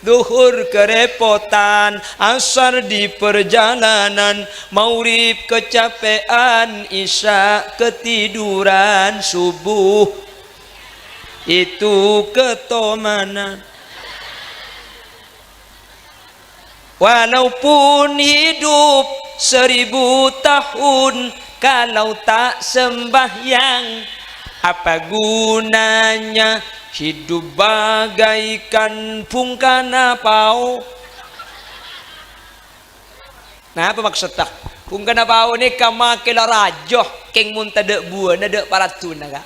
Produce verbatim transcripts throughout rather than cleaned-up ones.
Dhuhur kerepotan, asar di perjalanan, maghrib kecapean, isya ketiduran, subuh itu ketomanan. Walaupun hidup seribu tahun, kalau tak sembahyang, apa gunanya hidup bagaikan bungkana pao? Napa maksodda? Bungkana pao nèka makè la rajâ, kèng mon tadâ' buwâna, dâ' paraddhuna, Ka'.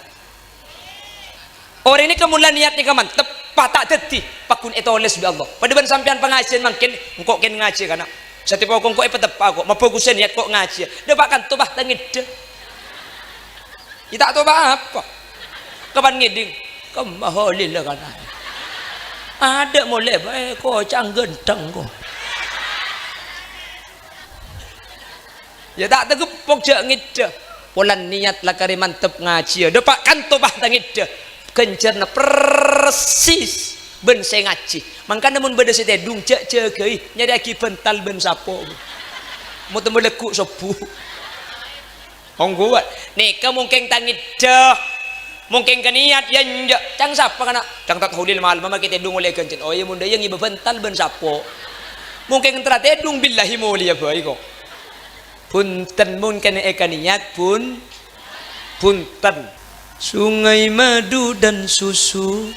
Orèng nèka mon la niyat nèka mantep, pa ta' dhâddhi, pagghun ètolès bi' Allah. Padâ bân sampèyan pangajiân mangkèn, engko' kèng ngajhi, kana'. Satèya pokok engko' èpateppa' ko', mabhâghusân niyat ko' ngajhi. Dâpa' kanto, bâh, ta' ngèddhâ. Iyâ ta' toba apa. Kapan ngèdhing? Kemma holil la kana'. Adâ' molè bhâi ko' ca'na ghântheng ko'. Iyâ ta' tageppok jhâ' ngèddhâ. Polana niyat la karè mantep ngajhiyâ. Dâpa' kanto, bâh, ta' ngèddhâ. Ghânjhârânna persis bân sè ngajhi. Mangkana mon bâdâ sè tèdung, jhâ' jâgâi, nyarèyaghi bhântal bân sapo'. Mo temmo lagghu' sobbhu. Ongghuwân. Nèka mungkin ta' ngèddhâ. Mungkin ka niyat, iyâ enjâ'. Ca'na sapa kana'? Ca'na Tat Holil malem makè tèdung ollè ghânjhârân. Oh iyâ, mon dâ' iyâ ngibâ bhântal bân sapo'. Mungkin èntarra tèdung, billahi molèya bhâi ko'. Bhunten, mungkin èka niyat, bhun-, bhunten. Sungai madu dan susu,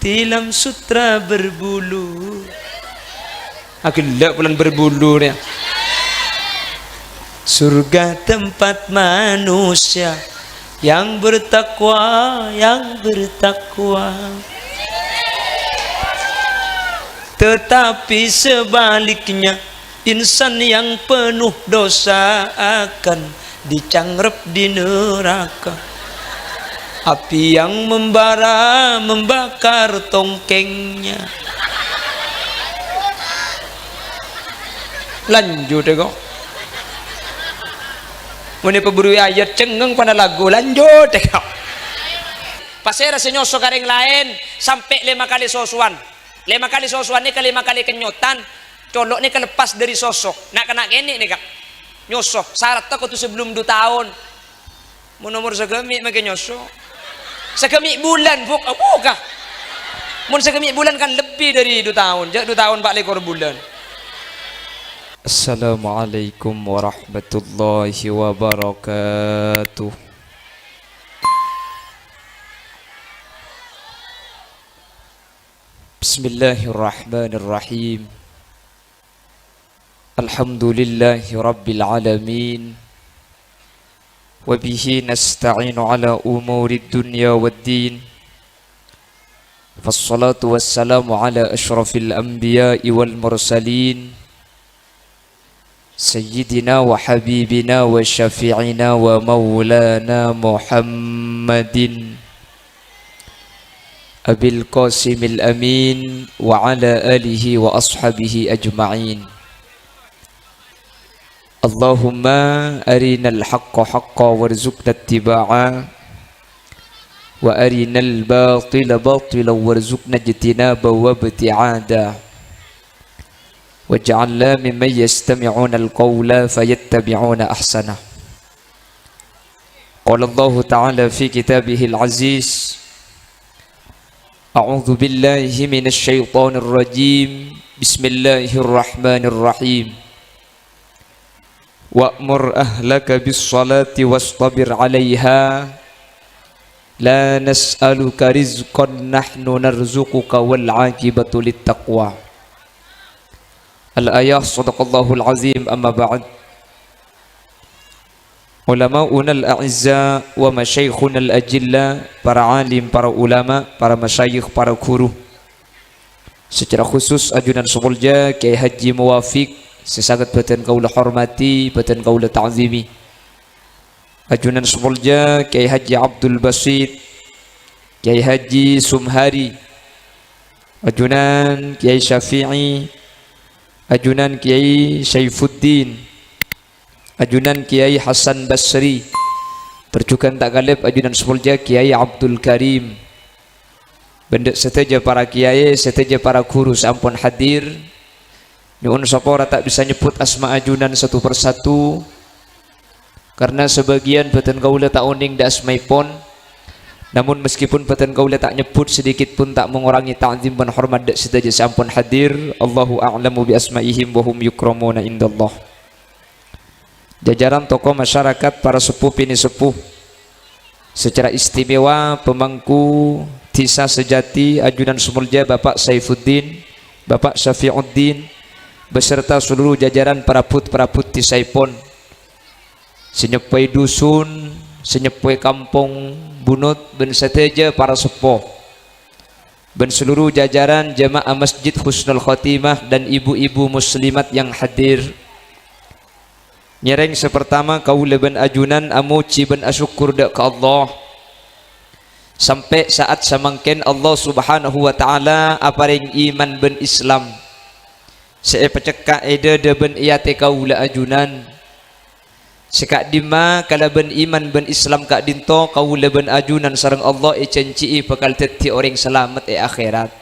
tilam sutra berbulu. Aghellâ' polana berbulu rèya. Surga tempat manusia yang bertakwa, yang bertakwa. Tetapi sebaliknya, insan yang penuh dosa akan dicangrebbhi neraka. Api yang membara membakar tongkengnya. Lanjut, ko'. Mon èpabhuruwi ayat cengngeng pana lagghu, lanjut, ko'. Pasèra sè nyoso ka orèng laèn sampè' lèma kalè sosowan? Lèma kalè sosowan nèka lèma kalè kenyotan, colo' nèka lepas dâri soso. Na'-kana' kènè' nèka nyoso, saradda kodhu sabellunna du taon. Mon omor saghâmi' makè nyoso. Saghâmi' bulân, Bu', abu ka. Mon saghâmi' bulân kan lebbi dâri du taon, jhâ' du taon pa' lèkor bulân. Assalamualaikum warahmatullahi wabarakatuh. Bismillahirrahmanirrahim. Alhamdulillahi rabbil alamin. Wa bihi nasta'inu ala umurid dunya wad din. Wassalatu wassalamu ala asyrafil anbiya'i wal mursalin. Sayyidina wa habibina wa syafi'ina wa maulana Muhammadin Abil Qasimil Amin wa ala alihi wa ashabihi ajma'in. Allahumma arinal haqqa haqqa warzuqna ittiba'a, wa arinal batila batila warzuqna ijtinaba wa ibti'ada. Waj'alna mimman yastami'unal qawla fayattabi'una ahsanah. Qala Allahu ta'ala fi kitabihil aziz, a'udzu billahi minasy syaithanir rajim. Bismillahirrahmanirrahim. Wa'mur ahlaka bis shalati wastabir 'alaiha, la nas'aluka rizqan nahnu narzuquka wal 'aqibatu lit taqwa. Al-ayah, shadaqallahul azim, amma ba'd. Ulama'unal a'izza wa masyayikhunal ajilla, para alim, para ulama, para masyayikh, para guru. Secara khusus, ajunan sè molja Kyai Haji Muwafiq, sè sanget bâdhân kaulâ hormati, bâdhân kaulâ ta'zimi. Ajunan sè molja Kyai Haji Abdul Basit, Kyai Haji Sumhari, ajunan Kyai Syafi'i, ajunan Kyai Saifuddin, ajunan Kyai Hasan Basri, tor jhughân ta' kalèp ajunan sè molja Kyai Abdul Karim. Bân dâ' sadhâjâ para kiyaè, sadhâjâ para ghuru sè ampon hadir. Nyo'on sapora ta' bisa nyebbhut asma ajunan satu per satu, karna sabâgiyân bhâdhân kaulâ ta' onèng dâ' asmaèpon. Namun, meskipun bhâdhân kaulâ ta' nyebbhut, sedikit pun ta' mangorangè ta'zim bân hormat dâ' sadhâjâ sè ampon hadir. Allahu a'lamu bi asma'ihim wa hum yukramuna indallah. Jajaran tokoh masyarakat, para seppo binè' seppo, secara istimewa pemangku Dhisa Sejati, ajunan sè molja Bapak Saifuddin, Bapak Syafiuddin, beserta seluruh jajaran parabhut-parabhut dhisaèpon, sè nyeppoè dusun, sè nyeppoè kampong Bunut, bân sadhâjâ para seppo, bân seluruh jajaran jamaah Masjid Husnul Khotimah dan ibu-ibu muslimat yang hadir. Ngèrèng sè partama kaulâ bân ajunan amojhi bân asokkor dâ' ka Allah. Sampè' sa'at samangkèn Allah Subhanahu wa Ta'ala aparèng iman bân Islam sè èpacekka' è dâdâ bân è atè kaulâ ajunan. Sè ka'dimma kalabân iman bân Islam ka'dinto kaulâ bân ajunan sareng Allah èjhânjhi'i bhâkal dhâddhi orèng salamet è akhèrat.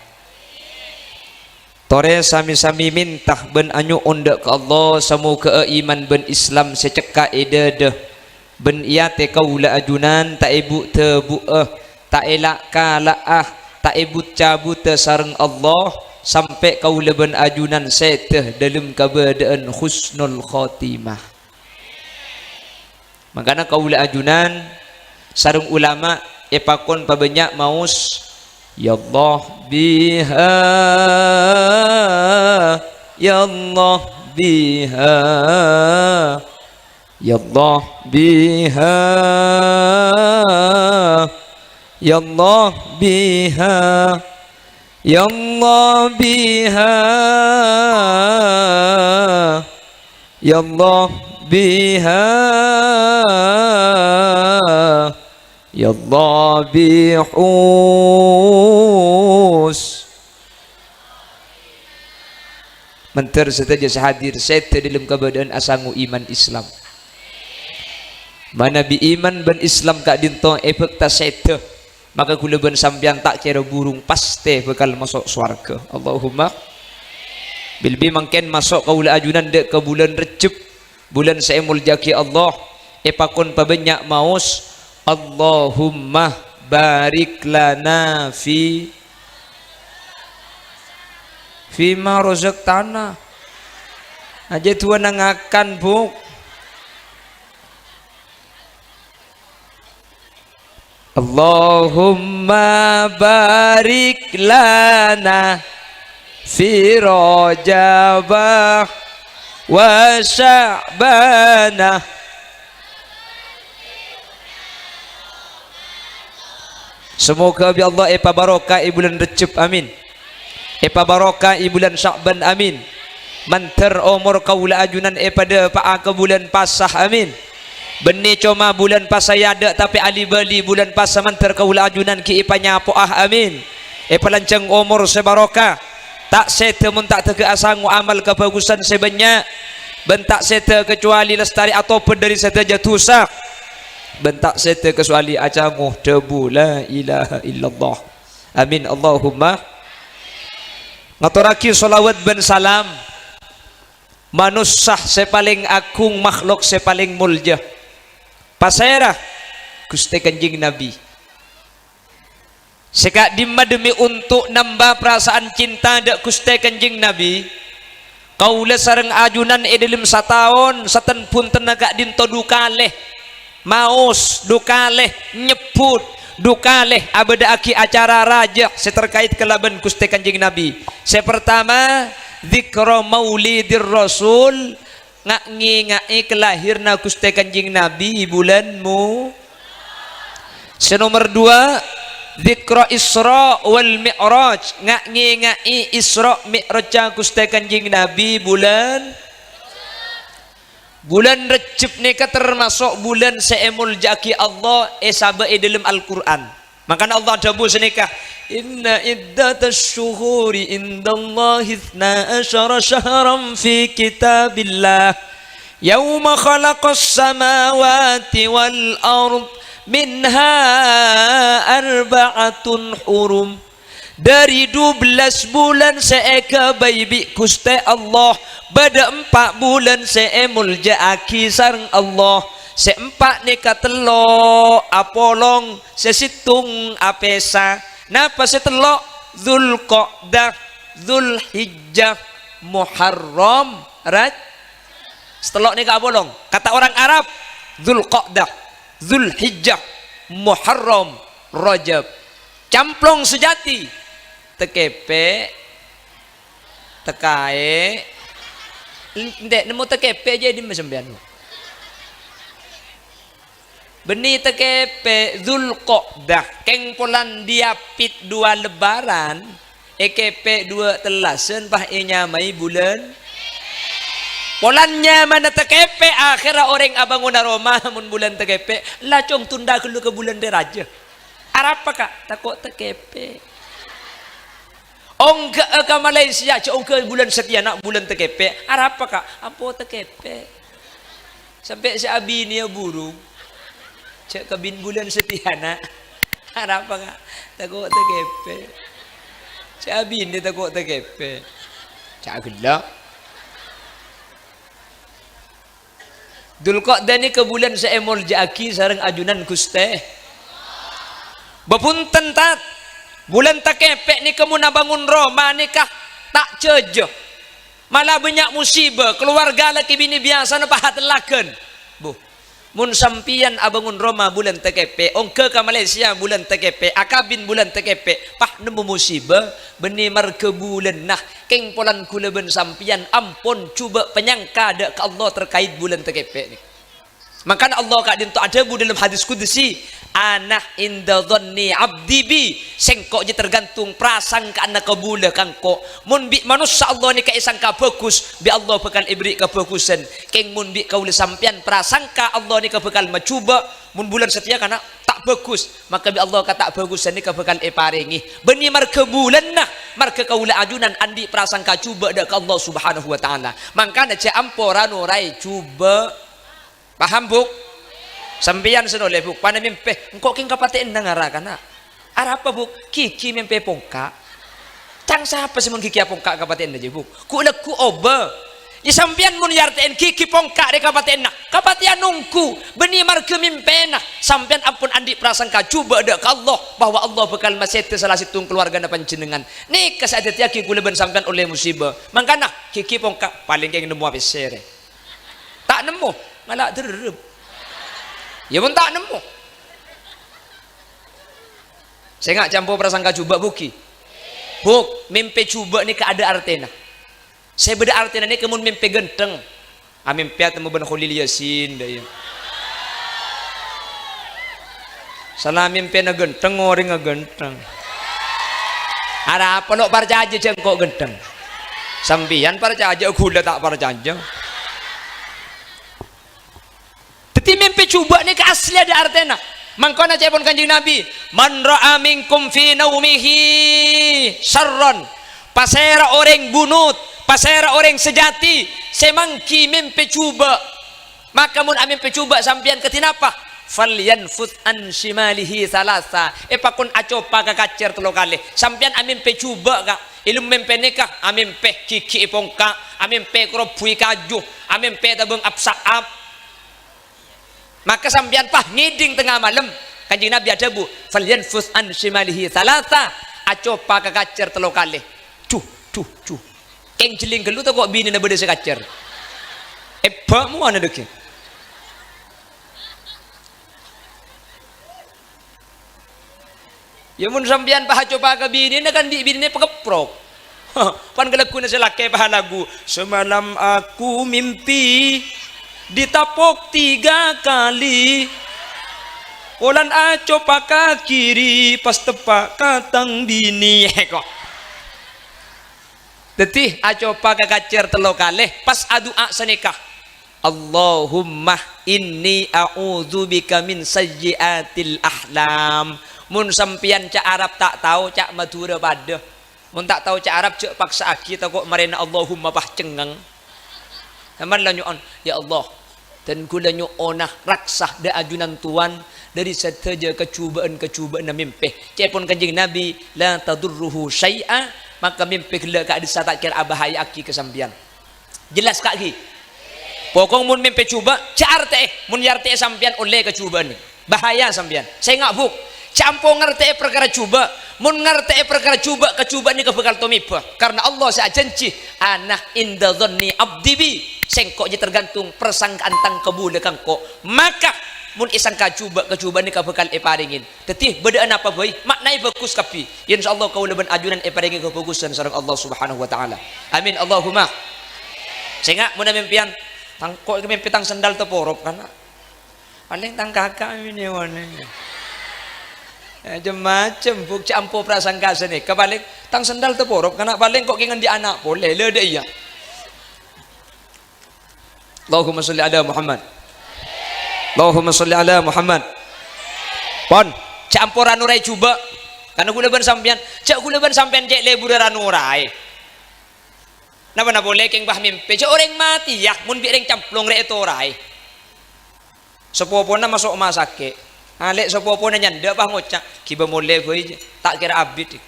Torè sami-sami mènta bân anyo'on dâ' ka Allah, samoghâ'â iman bân Islam sè cekka' è dâdâ bân è atè kaulâ ajunan ta' èbu'-dhâbu'â, ta' èla'-kala'a, ta' èbut-cabudhâ sareng Allah, sampè' kaulâ bân ajunan sèdhâ dâlem kabâdâ'ân husnul khotimah. Mangkana kaulâ ajunan sareng ulama èpakon pabânnya' maos, "Ya Allah biha, ya Allah biha, ya Allah biha, ya Allah biha." Ya Allah biha, ya Allah biha, ya Allah bihus. Mandhâr sadhâjâ sè hadir sèdhâ dâlem kabâdâ'ân asango iman Islam. Manabi iman bân Islam ka'dinto èbhâkta sèdhâ, maka kaulâ bân sampèyan ta' kèra burung pastè bhâkal maso' sowarghâ. Allahumma. Bilbi mangkèn maso' kaulâ ajunan dâ' ka bulân Rejjeb, bulân sè èmoljâ'aghi Allah, èpakon pabânnya' maos, "Allahumma barik lana fi, fima razaqtana." Ajâ du'a nang ngakan, Bu'. Allahumma barik lana fi Rajaba wa Sya'bana. Samoghâ bi' Allah èpabarokaè bulân Rejjeb, amin. Èpabarokaè bulân Sya'ban, amin. Mandhâr omor kaulâ ajunan èpadâpa'a ka bulân Pasa, amin. Bânnè coma bulân Pasa èadâ', tapè ali-bâli bulân Pasa mandhâr kaulâ ajunan ghi' èpanyapo'a, amin. Èpalanjhâng omor sè barokah. Ta' sèdhâ mon ta' dâgâ asango amal kabhâghusân sè bânnya', bân ta' sèdhâ kacobâli lastarè atobhât dâri sadhâjâ dhusa, bân ta' sèdhâ kacobâli acango dhâbu, "La ilaha illallah." Amin, Allahumma. Ngatorraghi sholawat bân salam manossa sè palèng aghung, makhlok sè palèng molja. Pasèra? Ghustè Kanjeng Nabi. Sè ka'dimma dhemmi onto' nambâ parasaan cinta dâ' Ghustè Kanjeng Nabi, kaulâ sareng ajunan è dhâlem sataon saten-bhuntenna ka'dinto du kalè maos, du kalè nyebbhut, du kalè abâdâ'aghi acara rajâ sè terkait kalabân Ghustè Kanjeng Nabi. Sè partama, dzikra maulidir Rasul, nga'-ngènga'è kalahèrna Ghustè Kanjeng Nabi bulân Mu-, sè nomer dua, dzikra Isra wal Mi'raj, nga'-ngènga'è Isra Mi'rajjhâ Ghustè Kanjeng Nabi bulân, bulân Rejjeb nèka termaso' bulân sè èmoljâ'aghi Allah èsabâ' è dhâlem Al-Qur'an. Mangkana Allah adhâbu sanèka, "Inna iddatasy syuhuri indallahi itsna asyara syahran fi kitabillah, yauma khalaqas samawati wal ard, minha arba'atun hurum, Dhâri dubellâs bulân sè èghâbây bi' Ghustè Allah, bâdâ empa' bulân sè èmoljâ'aghi sareng Allah. Sè empa' nèka tello' apolong, sè sèttong apèsa. Napa sè tello'? Dzulqa'dah, Dzulhijjah, Muharram, Raj-, sè tello' nèka apolong. Kata orang Arab, Dzulqa'dah, Dzulhijjah, Muharram, Rajab. Camplong sajâti, tekèpè', tekaè'. Ente' nemmo tekèpè' jâ' è dimma sampèyan? Bânnè tekèpè' Dzulqa'dah, kèng polana diapit duwâ lebaran, èkèpè' duwâ tellasan, pas ènyamaè bulân. Polana nyamana tekèpè', akhèrra orèng abângona roma mon bulân tekèpè', la cong tunda ghâllu ka bulân rè rajâ. Arapa, Ka'? Tako' tekèpè'. Ongghâ'â ka Malaysia, jhâ' ongghâ bulân satèyana bulân tekèpè'. Arapa, Ka'? Ampo tekèpè'. Sampè' sè abinèya buru. Jhâ' kabin bulân satèyana. Arapa, Ka'? Tako' tekèpè'. Sè abinè tako' tekèpè'. Jhâ' ghellâ'. Dzulqa'dah nèka bulân sè èmoljâ'aghi sareng ajunan Ghustè. Bâbhunten, Tat. Bulân tekèpè' nèka mon abângon roma nèka ta' jâjâ. Mala bânnya' musibâ, kalowarga lakè binè biyasana pahatellaghân. Bu, mon sampèyan abângon roma bulân tekèpè', ongghâ ka Malaysia bulân tekèpè', akabin bulân tekèpè', pas nemmo musibâ, bânnè marghâ bulânna, kèng polana ghulâ bân sampèyan ampon jhubâ' panyangka dâ' ka Allah terkait bulân tekèpè' nèka. Mangkana Allah ka'dinto adhâbu dâlem hadis qudsi, "Ana inda dhanni abdi bi." Sèngko' jâ tergantung prasangkaanna kabulâ ka engko'. Mon bi' manossa Allah nèka èsangka bhâghus, bi' Allah bhâkal èberri' kabhâghusân. Kèng mon bi' kaulâ sampèyan prasangka Allah nèka bhâkal majhubâ', mon bulân satèya kana' ta' bhâghus, maka bi' Allah ka ta' bhâghusân nèka bhâkal èparèngè. Bânnè marghâ bulânna, marghâ kaulâ ajunan andi' prasangka jhubâ' dâ' ka Allah Subhanahu wa Ta'ala. Mangkana jhâ' ampo ra-noraè jhubâ'. Paham, Bu'? Sampèyan sè nolè, Bu', pana mèmpè, engko' kèng kapatè'anna ngara kana'. Arapa, Bu'? Gigi mèmpè pongka'. Ca'na sapa sè mon gigi apongka' kapatè'anna jiyâ, Bu'? Ghu'-, lagghu' obâ. Yâ, sampèyan mon èartè'è gigi pongka' rè kapatè'anna, kapatè'an ongghu, bânnè marghâ mèmpèna. Sampèyan ampon andi' prasangka jhubâ' dâ' ka Allah, bahwa Allah bhâkal masèdâ sala sèttong kalowargana panjhennengngan. Nèka sè adhâddhiyâghi kaulâ bân sampèyan ollè musibâ. Mangkana, gigi pongka', palèng kèng nemmowa pèssè rè. Ta' nemmo, ngala' dherrep. Yâ, mon ta' nemmo. Sènga' campo prasangka jhubâ', Bu', ghi. Bu', mèmpè jhubâ' nèka adâ' artèna. Sè bâdâ artèna nèka mon mèmpè ghântheng. Amèmpè atemmo bân Kholil Yasin, dâ' iyâ. Sala mèmpèna ghântheng, orèngnga ghântheng. Arapa lo' parcajâ jhâ' engko' ghântheng? Sampèyan parcajâ, ghulâ ta' parcajâ. Dhâddhi, mèmpè jhubâ' nèka asli adâ' artèna. Mangkana ca'èpon Kanjeng Nabi, "Man ra'a minkum fi naumihi syarran." Pasèra orèng bunut, pasèra orèng sajâti sè mangghi mèmpè jhubâ'. Maka mon amèmpè jhubâ' sampèyan kadhi napa? "Falyanfuth an syimalihi thalatha." Èpakon acopa ka kacèr tello kalè. Sampèyan amèmpè jhubâ', Ka'. Èlem mèmpè nèka, amèmpè gigi èpongka', amèmpè èkarobbuwi kaju, amèmpè ètabâng ap-sa'ap. Maka sampèyan pas ngèdhing tengnga malem, Kanjeng Nabi adhâbu, "Falyanfuth an syimalihi thalatha," acopa ka kacèr tello kalè. Ju, ju, ju. Kèng jhelling ghâllu tako' binèna bâdâ sè kacèr. Èbâ' mowana dhâggi'. Yâ, mon sampèyan pas acopa ka binèna, kan bi' binèna èpakeprok. Pan kalagguna sè lakè' pas alaghu, "Semalam aku mimpi ditapok tiga kali. Polana acopa ka kiri, pas teppa' ka tang binè." Kok. Dhâddhi, acopa ka kacèr tello kalè, pas adu'a sanèka. "Allahumma inni a'udzubika min sayyi'atil ahlam." Mon sampèyan ca' Arab ta' tao, ca' Madhurâ padâ. Mon ta' tao ca' Arab, jhâ' paksa'aghi, tako' marèna Allahumma pas cengngeng. Sampèyan la nyo'on, "Ya Allah, dân ghulâ nyo'ona raksa dâ' ajunan towan, dhâri sadhâjâ kajhubâ'ân-kajhubâ'ânna mèmpè. Ca'èpon Kanjeng Nabi, "La tadurruhu syai'a," maka mèmpè ghellâ' ka'dissa' ta' kèra abhâhajâ'aghi ka sampèyan. Jelas, Ka', ghi? Pokok mon mèmpè jhubâ', jhâ' artè'è. Mon èartè'è sampèyan ollè kajhubâ'ân. Bahaya sampèyan. Sènga', Bu'. Jhâ' ampo ngartè'è parkara jhubâ'. Mon ngartè'è parkara jhubâ', kajhubâ'ân nèka bhâkal tomèbâ. Karna Allah sè ajhânjhi, "Ana inda dhanni abdi bi." Sèngko' jiyâ tergantung parsangkaan tang kabulâ ka engko'. Maka, mon èsangka jhubâ', kajhubâ'ân nèka bhâkal èparèngè. Dhâddhi, bâdâ'ân apa bhâi, ma'naè bhâghus kabbhi. Insya Allah, kaulâ bân ajunan èparèngè kabhâghusân sareng Allah Subhanahu wa Ta'ala. Amin, Allahumma. Sènga', mon mèmpèyan, tang, ko' mèmpè tang sandal taporop, kan? Palèng tang kaka' mènèwanè. Eh, cem-macem, Bu', jhâ' ampo prasangka sanèka. Palèng tang sandal taporop, kan? Palèng ko' kèng andi' ana' polè, lè, dâ' iyâ. Allahumma sholli ala Muhammad. Allahumma sholli ala Muhammad. Pon, jhâ' ampo ra-noraè jhubâ'. Karna kaulâ bân sampèyan, jhâ' kaulâ bân sampèyan cè' lebur ra-noraè. Napa-napa polè kèng bâ mèmpè, jhâ' orèng matèya, mon bi' rèng camplong rè ètoraè. Sapopona maso' masakè'. Alè' sapopona nyandhâ' pas ngoca', "Ghibâ molè bhâi, jhâ'. Ta' kèra abit."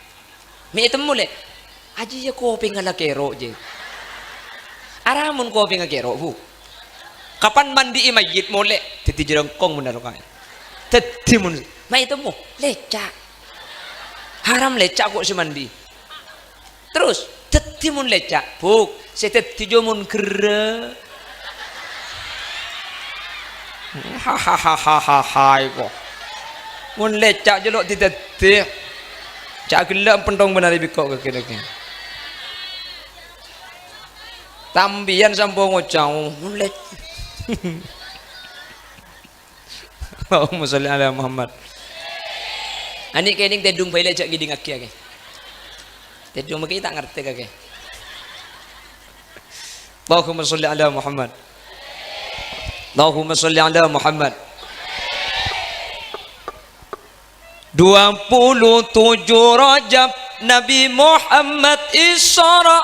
Mè' ètemmo, Lè'. Ajiyâ kopèngnga la kèro', jhâ'. Aramon kopèngnga kèro', Bu. Kapan mandi'i mayyit molè, dhâddhi jhârângkong mon arokaè. Dhâddhi mon, mè' ètemmo, lèca'. Haram lèca' ko' sè mandi'i. Terros, dhâddhi mon lèca', Bu, sè dhâddhi jhâ' mon gherrâ. Hahahahaha, iko. Mon lèca' jhâ' lo' dhâddhi. Jhâ' ghellâ' empèntong bân arè biko' kakè nèka. Sampèyan sampo ngoca', mon lè-, Allahumma sholli ala Muhammad. Anè' kènèng tèdung bhâi, Lè', jhâ' ngèdingngaghi, kakè. Tèdung mangkèn ta' ngartè, kakè. Allahumma sholli ala Muhammad. Allahumma sholli ala Muhammad. Dua puluh tujuh Rajab, Nabi Muhammad Isra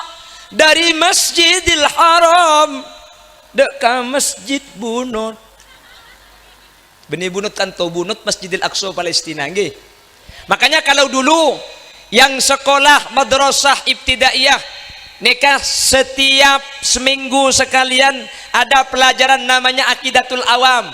dari Masjidil Haram dâ' ka Masjid Bunut. Bânnè Bunut kanto, Bunut Masjidil Aqsa Palestina, ngghi. Makanya kalau dulu yang sekolah madrasah ibtidaiyah nèka setiap seminggu sekalian ada pelajaran namanya Aqidatul Awam.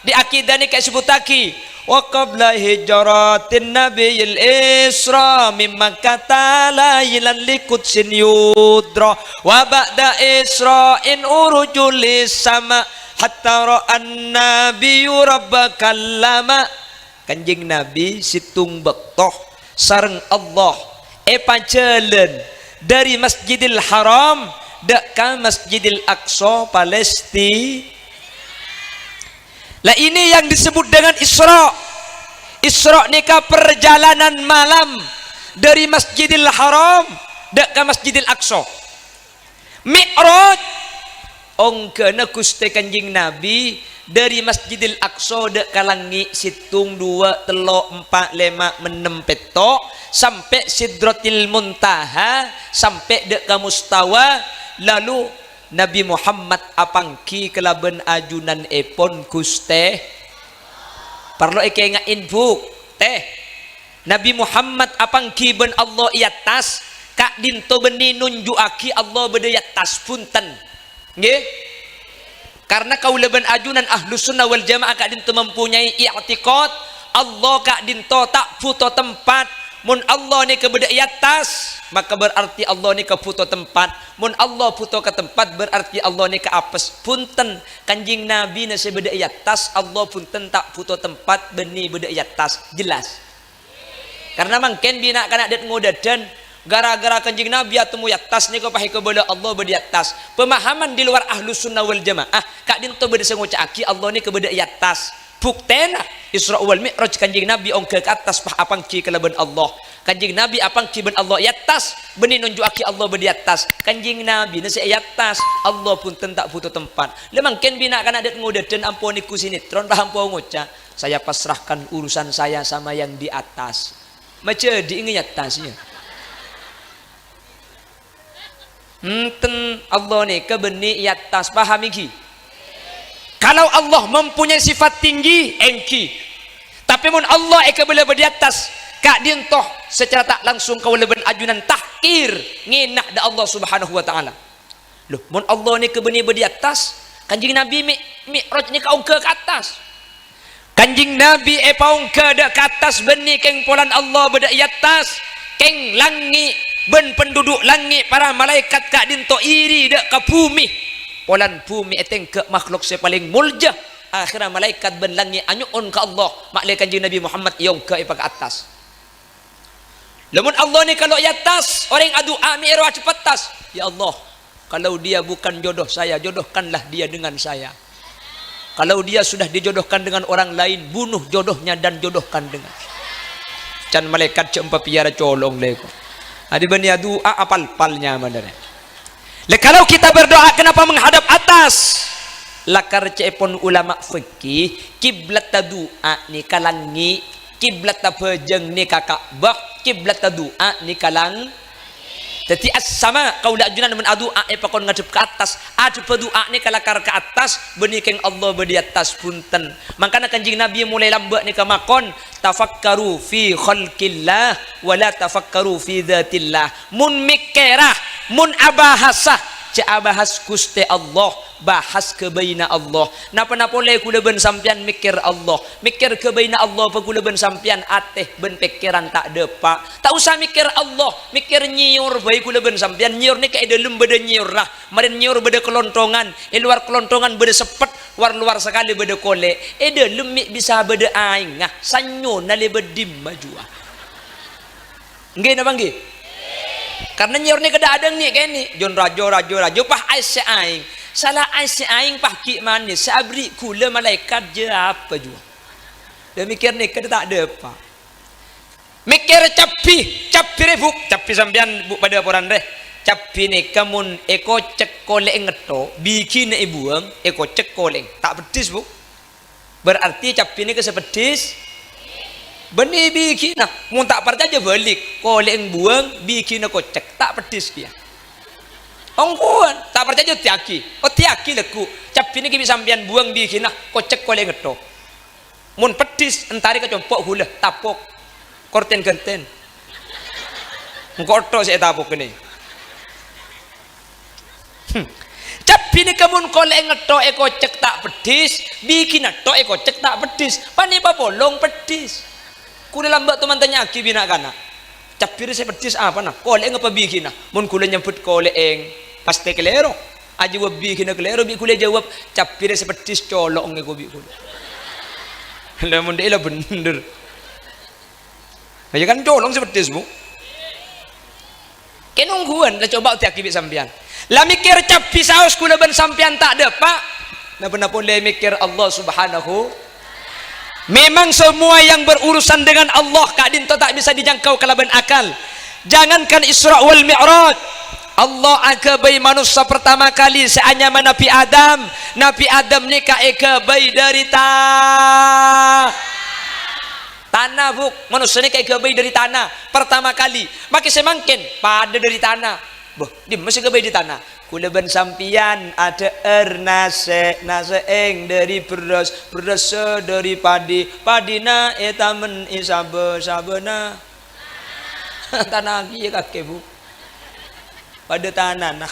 Di Aqidah nèka èsebbhuttaghi, "Wa qabla hijratin Nabiyil Isra min Makkata lailan li Qudsin yudra, wa ba'da Isra'in urujul lis sama, hatta ra'an Nabiyyu Rabba kallama." Kanjeng Nabi sèttong bâkto sareng Allah èpajhâlân dâri Masjidil Haram dâ' ka Masjidil Aqsa Palesti-, Lah, ini yang disebut dengan Isra. Isra nèka perjalanan malam dari Masjidil Haram dâ' ka Masjidil Aqsa. Mi'raj, ongghâna Ghustè Kanjeng Nabi dâri Masjidil Aqsa dâ' ka langngè' sèttong, duwâ', tello', empa', lèma', ennem, pètto', sampè' Sidratil Muntaha, sampè' dâ' ka Mustawa, lalu Nabi Muhammad apangghi kalabân ajunanèpon Ghustè. Parlo èkaènga'è, Bu', tè. Nabi Muhammad apangghi bân Allah è attas, ka'dinto bânnè nonjhu'aghi Allah bâdâ è attas, bhunten. Ngghi? Karna kaulâ bân ajunan Ahlus Sunnah wal Jamaah ka'dinto mempunyai i'tiqad, Allah ka'dinto ta' bhuto tempat. Mon Allah nèka bâdâ è attas, maka berarti Allah nèka bhuto tempat. Mon Allah bhuto ka tempat, berarti Allah nèka apes. Bhunten, Kanjeng Nabina sè bâdâ è attas, Allah bhunten ta' bhuto tempat, bânnè bâdâ è attas. Jelas? Karna mangkèn bi' na'-kana' dhât-ngodâdhân, gara-gara Kanjeng Nabi atemmo è attas nèka pas èkabâlâ Allah bâdâ è attas. Pemahaman di luar Ahlus Sunnah wal Jamaah, ka'dinto bâdâ sè ngoca'aghi Allah nèka bâdâ è attas. Buktèna, Isra wal Mi'raj Kanjeng Nabi ongghâ ka attas pas apangghi kalabân Allah. Kanjeng Nabi apangghi bân Allah è attas, bânnè nonjhu'aghi Allah bâdâ è attas. Kanjeng Nabina sè è attas, Allah bhunten ta' bhuto tempat. Lah mangkèn bi' na'-kana' dhât-ngodâdhân ampo nèngghu sinetron, pas ampo ngoca', "Saya pasrahkan urusan saya sama yang di atas." Majâdhi'i ngèyattas, ya. Enten, Allah nèka bânnè è attas, paham, ènggi? Kalau Allah mempunyai sifat tinggi, ènggi. Tapè mon Allah èkabâlâ bâdâ è attas, ka'dinto sacara ta' langsung kaulâ bân ajunan tahkir, ngèna dâ' Allah Subhanahu wa Ta'ala. Lho, mon Allah nèka bânnè bâdâ è attas, Kanjeng Nabi Mi-, Mi'raj nèka ongghâ ka attas. Kanjeng Nabi èpaongghâ dâ' ka attas bânnè kèng polana Allah bâdâ è attas, kèng langngè' bân penduduk langngè' para malaèkat ka'dinto iri dâ' ka bhumè. Polana bhumè ètèngghâ' makhluk sè palèng molja. Akhèrra malaèkat bân langngè' anyo'on ka Allah, ma'lè Kanjeng Nabi Muhammad èongghâ èpaka attas. Lamon Allah nèka lo' è attas, orèng adu'a mè' èro adhep attas. "Ya Allah, kalau dia bukan jodoh saya, jodohkanlah dia dengan saya. Kalau dia sudah dijodohkan dengan orang lain, bunuh jodohnya dan jodohkan dengan." Can malaèkat jhâ' èpapèyara colong lè ko. Adi bânnè adu'a apal-pal nyamana rè. Lè, kalau kita berdoa kenapa menghadap atas? Lakar ca'èpon ulama fikih, kiblatta du'a nèka langngè', kiblatta bhâjâng nèka Ka'bah, kiblatta du'a nèka lang-, dhâddhi as-sama, kaulâ ajunan mon adu'a èpakon ngadhep ka attas, adhebba du'a nèka lakar ka attas, bânnè kèng Allah bâdâ è attas, bhunten. Mangkana Kanjeng Nabi molaè lambâ' nèka makon, "Tafakkaru fi khalqillah, wa la tafakkaru fi dzatillah." Mon mèkkèra, mon abahasa, jhâ' abahas Ghustè Allah, bahas ghâbâyna Allah. Napa-napa polè kaulâ bân sampèyan mèkkèr Allah. Mèkkèr ghâbâyna Allah bhâ kaulâ bân sampèyan, atè bân pèkkèran ta' dâpa'. Ta' osa mèkkèr Allah, mèkkèr nyèyor bhâi kaulâ bân sampèyan. Nyèyor nèka è dâlem bâdâ nyèyorra. Marèn nyèyor bâdâ kalonthongan, è lowar kalonthongan bâdâ seppet, war-lowar sakalè bâdâ kolè', è dâlem mè' bisa bâdâ aèngnga, sanyona lèbât dimma jhuwa. Èngghi napa èngghi? Karna nyèyor nèka dâ' adâ' nè' kènè', jon rajo, rajo, rajo, pas aèssè aèng. Sala aèssè aèng pas ghi' manès, sè aberri' ghulâ malaèkat jâ apa jhuwa. Lha mèkkèr nèka ta' dâpa'. Mèkkèr cabbhi, cabbhi rè, Bu', cabbhi sampèyan, Bu', padâ aporan rè. Cabbhi nèka mon èkocèk kolè'è ngetto', bighina èbuwâng, èkocèk kolè'è, ta' peddhis, Bu'. Berarti cabbhi nèka sè peddhis, bânnè bighina. Mon ta' parcajâ bâlik, kolè'è èbuwâng, bighina kocèk, ta' peddhis kèya. Ongghuwân, ta' parcajâ oddhiyâghi, oddhiyâghi lagghu', cabbhi nèka bi' sampèyan buwâng bighina, kocèk kolè'è ngetto'. Mon peddhis, entarè ka compo' ghulâ, tapok. Kortèn ghântèn. Engko' tho sè ètapok kènè'. Hmm. Cabbhi nèka mon kolè'è ngetto' èkocèk ta' peddhis, bighina tho èkocèk ta' peddhis. Panèpa polong peddhis. Kaulâ lambâ' to mantanya'aghi bi' na'-kana'. Cabbhi rè sè peddhis apana? Kolè'è ngapa bighina? Mon kaulâ nyebbhut kolè'è, pastè kalèro. Ajâwâb bighina kalèro, bi' kaulâ èjâwâb, "Cabbhi rè sè peddhis colo'na èkobi' kaulâ." Lha, mon dâ'iyâ la bhendher. Lah, iyâ kan colo'na sè peddhis, Bu. Kèng ongghuwân, la coba oddhiyâghi bi' sampèyan. La mèkkèr cabbhi saos kaulâ bân sampèyan ta' dâpa'. Napa-napa polè mèkkèr Allah Subhanahu. Memang semua yang berurusan dengan Allah ka'dinto ta' bisa dijangkau kalabân akal. Jangankan Isra wal Mi'raj. Allah aghâbây manossa pertama kali sè anyama Nabi Adam. Nabi Adam nèka èghâbây dâri ta-, tana, Bu'. Manossa nèka èghâbây dâri tana pertama kali. Makè sè mangkèn padâ dâri tana. Bâh, dimma sè èghâbây dâri tana? Kaulâ bân sampèyan adhâ'âr nasè', nasè'èng dâri bherrâs, bherrâssa dâri padhi, padhina ètamen è sabâ-, sabâna. Tana kèya kakè, Bu. Padâ tanana.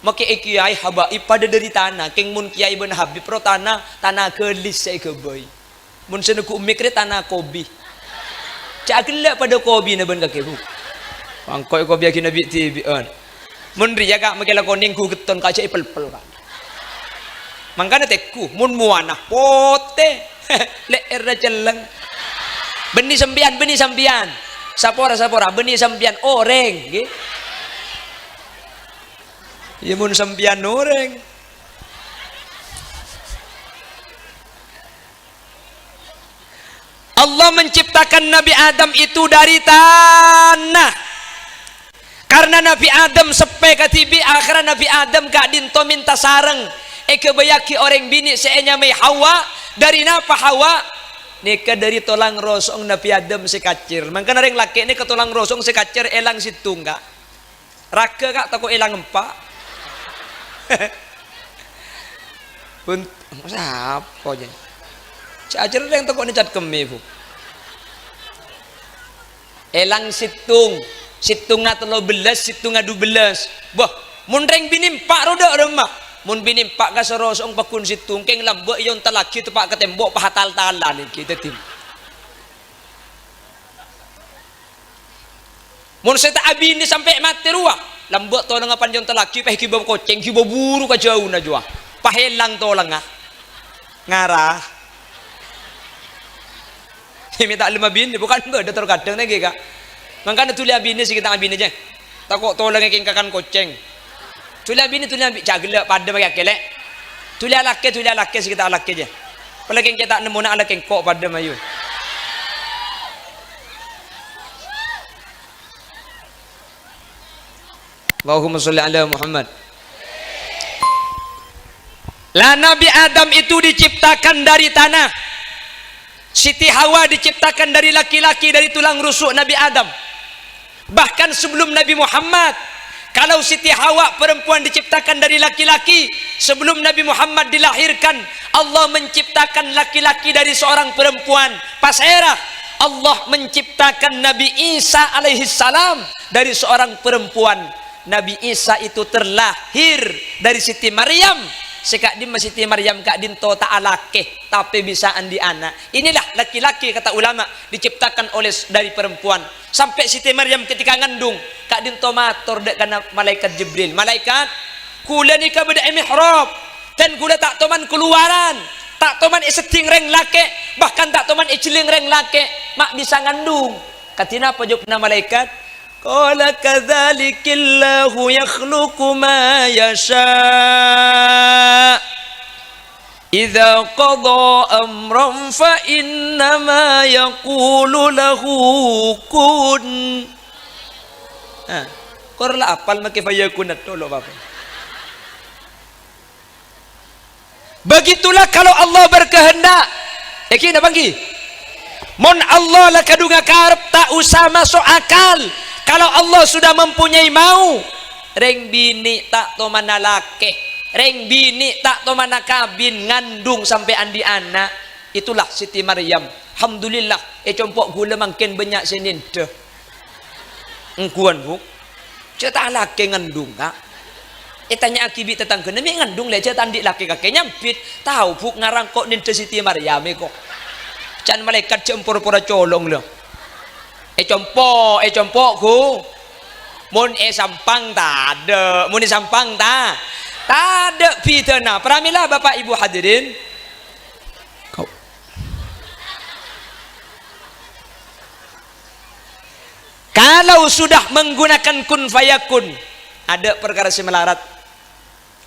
Makè è kèyaè habaib padâ dâri tana. Kèng mon kèyaè bân habib ro tana, tana ghâlis sè èghâbây. Mon sè neggu' mik rè tana kobi. Jhâ' ghellâ' padâ kobina bân kakè, Bu. Mangkèn kobiyâghinâ bi'-dhibi'ân. Mon rèya, Ka', makè la konèng ghu getton, Ka', jhâ' èpèlpèl, Ka'. Mangkana tèngghu, mon mowana potè, lè'èrra cellèng. Bânnè sampèyan, bânnè sampèyan. Sapora, sapora, bânnè sampèyan orèng, ngghi. Iyâ, mon sampèyan orèng. Allah menciptakan Nabi Adam itu dari tanah. Karena Nabi Adam seppè kadhibi', akhirnya Nabi Adam ka'dinto mènta sareng. Èghâbâyyâghi orèng binè' sè ènyamaè Hawa. Dâri napa Hawa? Nèka dâri tolang roso'na Nabi Adam sè kacèr. Mangkana orèng lakè' nèka tolang roso'na sè kacèr èlang sèttong, Ka'. Raghâ, Ka', tako' èlang empa'. Bun-, sapa, jâ? Jhâ' ajhâr rèng tako' nècat kemmè, Bu. Èlang sèttong, sèttongnga tello bellâs, sèttongnga du bellâs. Bâh, mon rèng binè empa' ro dâ' remma. Mon binè empa' ka soro song pagghun sèttong, kèng lambâ' èontallaghi teppa' ka tembok, pahatal-talan ènggi dhâddhi. Mon sè ta' abinè sampè' matè rowa, lambâ' tolongnga èontallaghi, pas èghibâ kocèng, èghibâ buru ka jhâuna jârowa. Pas èlang tolongnga. Ngara. Mè' ta' lem abinè, bukan bâdâ tor kadhâng nènggi, Ka'. Mangkana dhuli abinè sè ghi' ta' abinè, jâ. Tako' tolongnga kèng kakan kocèng. Dhuli abinè, dhuli abinè, jhâ' ghellâ' padâ makè akè, Lè'. Dhuli alakè, dhuli alakè sè ghi' ta' alakè, jâ. Apalagi kèng ta' nemmona alakè engko' padâ mayu. Allahumma sholli ala Muhammad. Lah, Nabi Adam itu diciptakan dari tanah. Siti Hawa diciptakan dari laki-laki, dari tulang rusuk Nabi Adam. Bahkan sebelum Nabi Muhammad, kalau Siti Hawa perempuan diciptakan dari laki-laki, sebelum Nabi Muhammad dilahirkan, Allah menciptakan laki-laki dari seorang perempuan. Pasèra? Allah menciptakan Nabi Isa alaihissalam dari seorang perempuan. Nabi Isa itu terlahir dari Siti Maryam. Sè ka'dimma Siti Maryam ka'dinto ta' alakè, tapè bisa andi' ana'. Inilah laki-laki, kata ulama, diciptakan oleh, dari perempuan. Sampè' Siti Maryam ketika ngandung, ka'dinto mator dâ' kana malaèkat Jibril, "Malaèkat, kaulâ nèka bâdâ è mihrab, dan kaulâ ta' toman kalowaran, ta' toman èseddhing rèng lakè', bahkan ta' toman èjhelling rèng lakè', ma' bisa ngandung." Kadhi napa jâwâbbhâ malaèkat? Qala, "Kadzalikillahu yakhluqu ma yasha'. Idza qadha amran fa innama yaqulu lahu kun." Nah, kor la apal makè fayakun, tolo, Bapak. Begitulah kalau Allah berkehendak. Ènggi napa ènggi? Mon Allah la kadhunga karep, ta' osa maso' akal. Kalau Allah sudah mempunyai mau, rèng binè' ta' tomana lakè, rèng binè' ta' tomana kabin, ngandung sampè' andi' ana'. Itulah Siti Maryam. Alhamdulillah, è compo' ghulâ mangkèn bânnya' sè nèndhâ. Ongghuwân, Bu'. Jhâ' ta' lakè ngandhung, Ka'. Ètanya'aghi bi' tatangghâna, "Mè' ngandhung, Lè', jhâ' ta' andi' lakè kakè nyambit?" "Tao, Bu', ngara engko' nèndhâ Siti Maryam, èko." Can malaèkat jhâ' pora-pora colong, lho. È compo', è compo', Gu. Mon è Sampang, tadâ'. Mon è Sampang, ta-, tadâ' bhidhâna. Pramila, Bapak Ibu hadirin. Kau. Kalau sudah menggunakan kun fayakun, adâ' parkara sè malarat.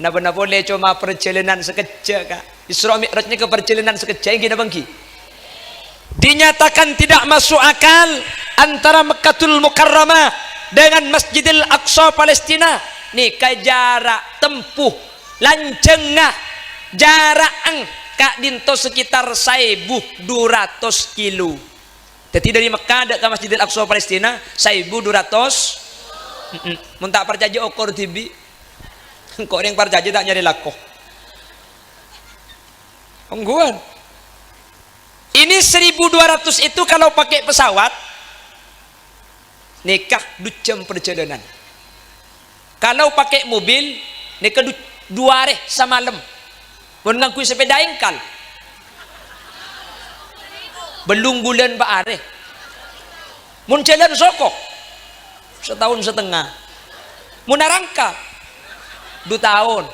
Napa-napa polè coma parjhâlânan sakejjhâ', Ka'. Isra Mi'raj nèka parjhâlânan sakejjhâ', ènggi napa ènggi? Dinyatakan tidak masuk akal antara Mekkatul Mukarramah dengan Masjidil Aqsa Palestina. Nèka jhârâ' tempuh lanjhângnga, jhârâ'na ka'dinto sekitar saèbu du ratos kilo. Dhâddhi, dhâri Mekkah dâ' ka Masjidil Aqsa Palestina saèbu du ratos. Mm-mm. Mon ta' parcajâ, okor dhibi'. Engko' orèng parcajâ ta' nyarè lako. Ongghuwân. Ini seribu dua ratus itu kalau pakai pesawat, nèka du jhâm parjhâlânan. Kalau pakai mobil, nèka du-, du arè samalem. Mon ngangghuy sepeda engkal, bâllung bulân pa arè. Mon jhâlân soko, sataon satengnga. Mon arangka, du taon.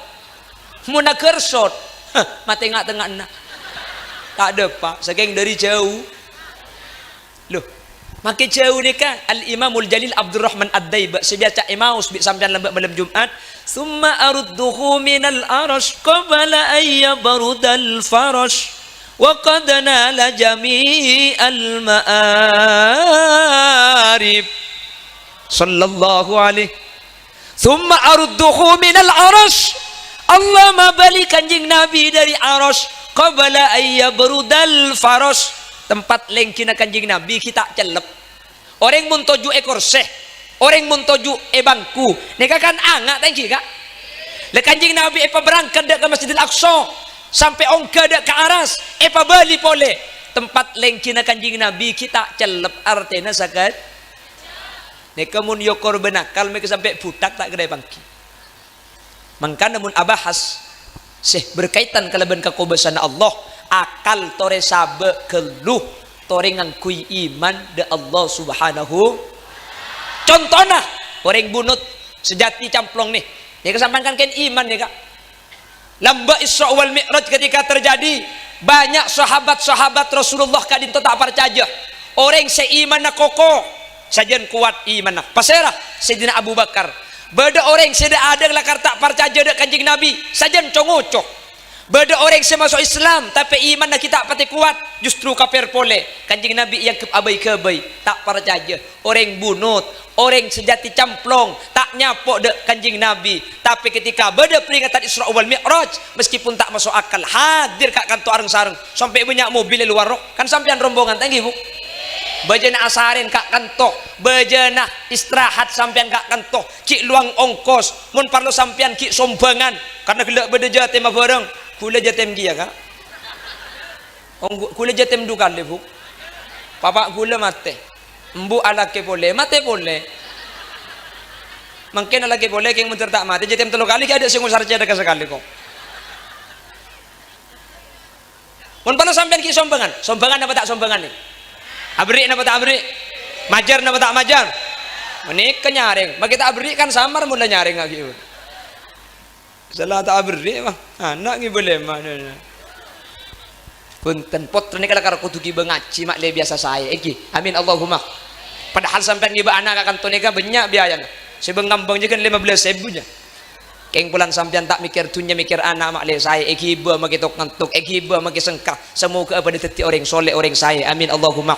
Mon aghârsot, heh, matè nga'-tengnga'anna. Ta' dâpa', sakèng dhâri jhâu. Loh, makè jhâu nèka Al-Imamul Jalil Abdurrahman Ad-Daibak sè biyasa èmaos bi' sampèyan lambâ' malem Jum'at, "Tsumma arudduhu minal 'arsy qabla an yabrudal farasy, wa qad nala jami'al ma'arif." Sallallahu alaihi. "Tsumma arudduhu minal 'arsy." Allah mabâli Kanjeng Nabi dhâri 'arsy qabla an yabrudal farasy. Tempat lèngghina Kanjeng Nabi ghi' ta' cellep. Orèng mon toju' è korsè, orèng mon toju' è bangku, nèka kan anga' ta' ènggi, Ka'? La Kanjeng Nabi èpaberrangkat dâ' ka Masjidil Aqsa, sampè' ongghâ dâ' ka aras, èpabâli polè. Tempat lèngghina Kanjeng Nabi ghi' ta' cellep, artèna sakè-, Nèka mon èokor bân akal, mèka sampè' buthak ta' kèra èpangghi. Mangkana mon abahas sè berkaitan kalabân kakobâsana Allah, akal torè sabâ' ghâllu, torè ngangghuy iman dâ' Allah Subhanahu. Contona, orèng bunut sejati camplong nè. Nèka sampèyan kan kèng iman nèka. Lambâ' Isra wal Mi'raj ketika terjadi, banyak sahabat-sahabat Rasulullah ka'dinto ta' parcajâ. Orèng sè imanna koko, sajân kowat imanna. Pasèra? Sayyidina Abu Bakar. Bâdâ orèng sè dâ'-adâ' lakar ta' parcajâ dâ' Kanjeng Nabi, sajân co-ngoco. Bâdâ orèng sè maso' Islam, tapè imanna ghi' ta' patè kowat, justru kafir polè. Kanjeng Nabi èangghep abâi-ghâbây, ta' parcajâ. Orèng bunut, orèng sejati camplong, ta' nyapo dâ' Kanjeng Nabi. Tapè ketika bâdâ peringatan Isra wal Mi'raj, meskipun ta' maso' akal, hadir ka kanto areng-sareng, sampè' bânnya' mobil è lowar, kan sampèyan rombongan, ta' ènggi, Bu? Bâjâna asarèn ka kanto, bâjâna istirahat sampèyan ka kanto, ghi' lowang ongkos, mon parlo sampèyan ghi' sombhângan, karna ghellâ' bâdâ jâtèm abhâreng, ghulâ jâtèm kèya, Ka'. Ongghu-, ghulâ jâtèm du kalè, Bu. Papa' ghulâ matè. Embu' alakè polè, matè polè. Mangkèn alakè polè, kèng mandhâr ta' matè, jâtèm tello kalè, ghi' adâ' sè ngosar cèthagghâ sakalè, ko'. Mon parlo sampèyan ghi' sombhângan, sombhângan napa ta' sombhângan, nè? Aberri' napa ta' aberri'? Majâr napa ta' majâr? Manèka nyarèng, makè ta' aberri' kan samar mon la nyarèng ghi'. Sala ta' aberri', mah. Ana' ngibâ lèma'. Bhunten, pottra nèka lakar kodhu ghibâ ngajhi, ma' lè biyasa saè, ènggi. Amin, Allahumma. Padahal sampèyan ngibâ ana' ka kanto nèka bânnya' biayana. Sè bâng-kambâng jâ kan lèma bellâs èbu jâ. Kèng polana sampèyan ta' mèkkèr dhunnya, mèkkèr ana', ma' lè saè, èghibâ makè tok-ngantok, èghibâ makè sengka. Semoga padâ dhâddhi orèng soleh, orèng saè. Amin, Allahumma.